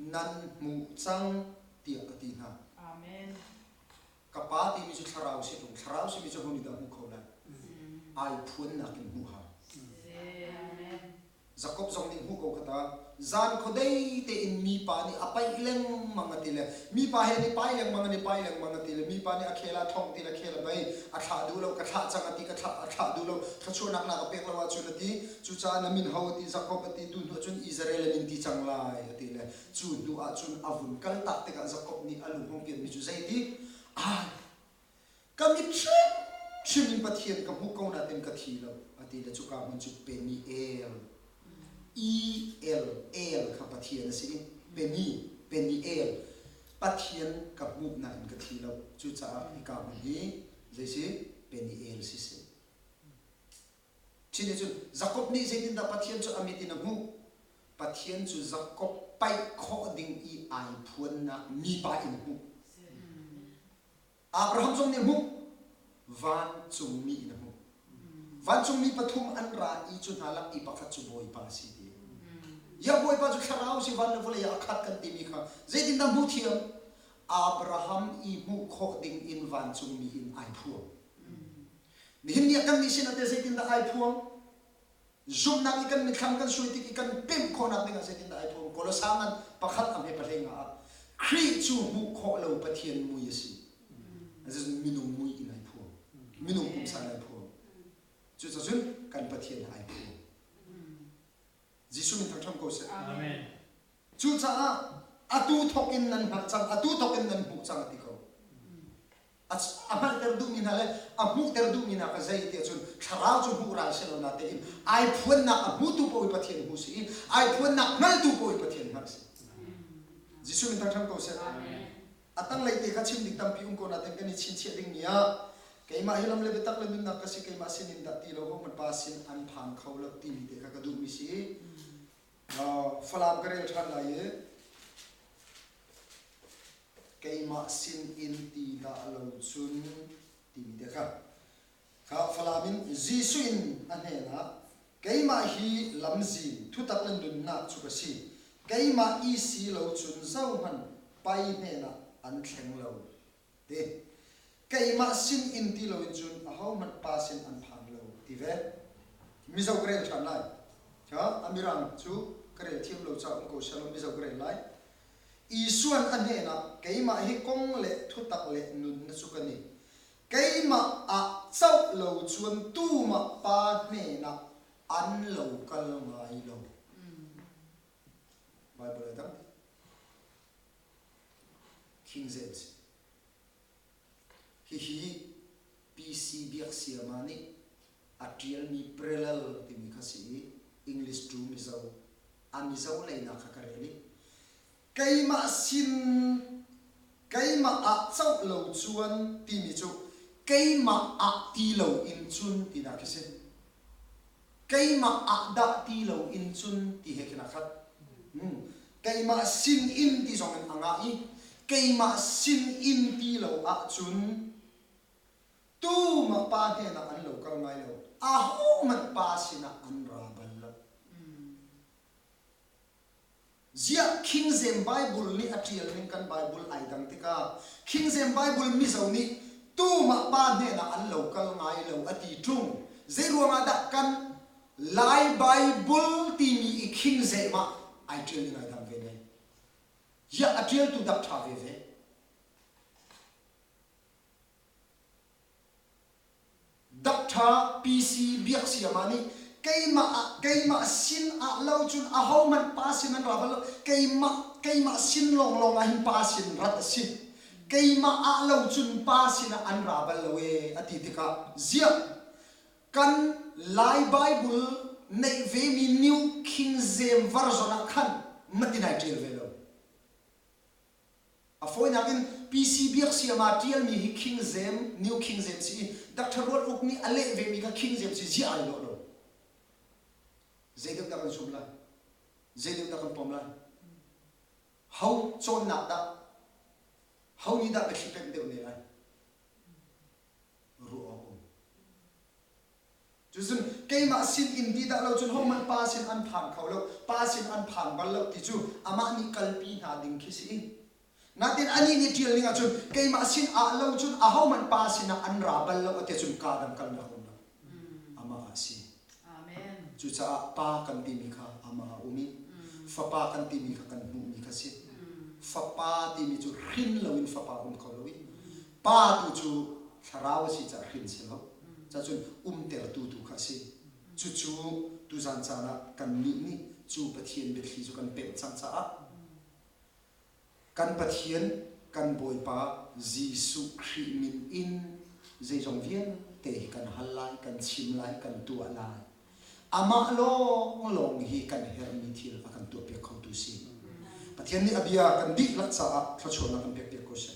nan hmuh cang, tiah a ti hna. Amen. Ka Pa timi cu thlarau si ṭung. Thlarau simi cu ho nih dah hmuh kho lai? Ai phuannak in hmuh hau. Amen. Jakob zong nih hmuh ko kha ta. Zan khuadei tein mipa nih a paih lengmang a ti le mipa he an i pai lengmang an i pai lengmang a ti le mipa nih a khel ah thong ti le khel a bei a thlah duh lo ka thlah cang a ti ka thlah a thlah duh lo thluachuahnak na ka pek lo ahcun a ti cucaah na min ho a ti Jakob a ti tu hnu ahcun Israel an in ti cang lai a ti le cu hnu ahcun a vun kal tak tikah Jakob nih a lung hung pianmi cu zei ti ai Ka mit hrimhrim in Pathian ka hmuh ko nain ka thi lo a ti le cuka hmun cu Peniel E-L El kha Pathian a si i Peni Peniel Pathian ka hmuh nain ka thi lo cucaah hika hmun hi zei si Peniel si seh Chin nih cun Jakob nih zeitindah Pathian cu a mit in a hmuh? Pathian cu Jakob paih khawh ding i ai phuannak mipa in a hmuh. Abraham zong nih a hmuh. Vancungmi in a hmuh. Vancungmi pathum an ra i cu hna lak i pakhat cu Bawipa a si ti. Ya Bawipa cu thlarau si van le vawlei ah a khat kan timi kha zeitindah hmuh thiam? Abraham i hmuh khawh ding in vancungmi in ai phuang. Nihin ni ah kannih sinah teh zeitindah ai phuang? Zumhnak i kan mitthlam kan suai tik i kan pemh khawhnak dingah zeitindah ai phuang? Kolosa ngan pakhat a hme pahlei nga ah Khrih cu hmuh khawh lo Pathian mui a si. Minung mui in ai phuang. Minung pumsa in ai phuang. Cucacun kan Pathian ai phuang. Jesuh min thangṭhat ko seh. Amen. Cucaah atu thawk in nan hngalh cang, atu thawk in nan hmuh cang a ti ko. A hngalhter duhmi hna le a hmuhter duhmi hna kha zei tiah cun thlarau cu hmuh ral si lo natein ai phuannak a hmutu paoh i Pathian hmu si i ai phuannak hngaltu paoh i Pathian hngalh si. Jesuh min thangṭhat ko seh. A tanglei te kha chim ding tampi um ko natein kan i chinchiah dingmi ah keimah hi lam le biatak le nunnak ka si keimah sin in dah ti lo hohmanh pa sin an phan kho lo timi te kha ka duhmi si. Falam ka rel ṭhan lai i keimah sin in ti dah lo cun timi te kha kha Falam in Jesuh in a hnenah keimah hi lamzin thutak le nunnak cu ka si keimah i si lo cun zohhmanh pai hnenah an thleng lo ti keimah sin in ti loin cun ahohmanh pa sin an phan lo ti ve Mizo ka rel ṭhan lai kha a mirang cu ka rel thiam lo caah um ko selaw Mizo ka rel lai Isuan a hnenah keimah hi kong le thutak le nunna cu ka ni. Keimah ah coh lo cun tumah pa hnenah an lo kal ngai lo. Bible ai dang King James. Hihi PC Biaksiama nih a ṭialmi parallel timi kha si i English to Mizo a Mizo leinak kha ka rel i keimah sin keimah ah coh lo cuan timi cu keimah ah ti lo in cun tinak khi si. Keimah ah dah ti lo in cun ti he khin aa khat. Hmm. Keimah sin in ti zong in a ngah i keimah sin in ti lo ahcun Tumah pa hnenah an lo kal ngai lo. Ahohmanh pa sinah an ra bal lo. Ziah King James Bible nih a ṭial ning kan Bible ai dang tikah King James Bible Mizo nih tumah pa hnenah an lo kal ngai lo a ti ṭung. Zeiruangah dah kan Lai Bible timi i King James ah ai ṭial ning ai dang ve ne? Ziah a ṭialtu dak ṭha veve? Doctor PC Biaksiama nih keimah ah keimah sin ah lo cun ahohmanh pa sin an ra bal lo keimah keimah sin lawnglawng ah hin pa sin rat a si keimah ah lo cun pa sin ah an ra bal lo ee a ti tikah ziah kan Lai Bible. neih vemi New King James Version ah khan matin ai ṭial ve lo. A fawinak in PC Biaksiama ṭialmi hi King James, New King James si i Dr. Rual Uk nih a leh vemi kha King James si ziah ai lawh lo. Zei deuh dah kan zumh lai? Zei deuh dah kan pom lai? Ho cawnnak dah? Ho nih dah biathli pemh deuh ne lai? Ruah awk um. Cucun keimah sin in ti dah lo cun hohmanh pa sin an phan kho lo, pa sin an phan bal lo ti cu amah nih kalpi hna ding khi si. Natin anih nih ṭial ning ahcun keimah sin ah lo cun ahohmanh pa sinah an ra bal lo a ti cun kaa dang kalnak um lo. Amah ah si. Amen. Cucaah pa kan timi kha amah ah um i fapa kan timi kha kan hmuhmi kha si. Fapa timi cu hrin loin fapa um kho lo i pa tu cu thlarau a si caah hrin si lo. Cacun umtertu tu kha a si. Cucu tuzan caan ah kannih nih cu Pathian biathli cu kan pemh cang caah kan Pathian kan Bawipa Jesuh Khrih min in zeizong vialte hi kan hal lai, kan chim lai, kan tuah lai. Amah lawnglawng hi kan herhmi thil a kan tuahpiak khotu si. Pathian nih a bia kan dihlak caah thluachuahnak kan pekpiak ko seh.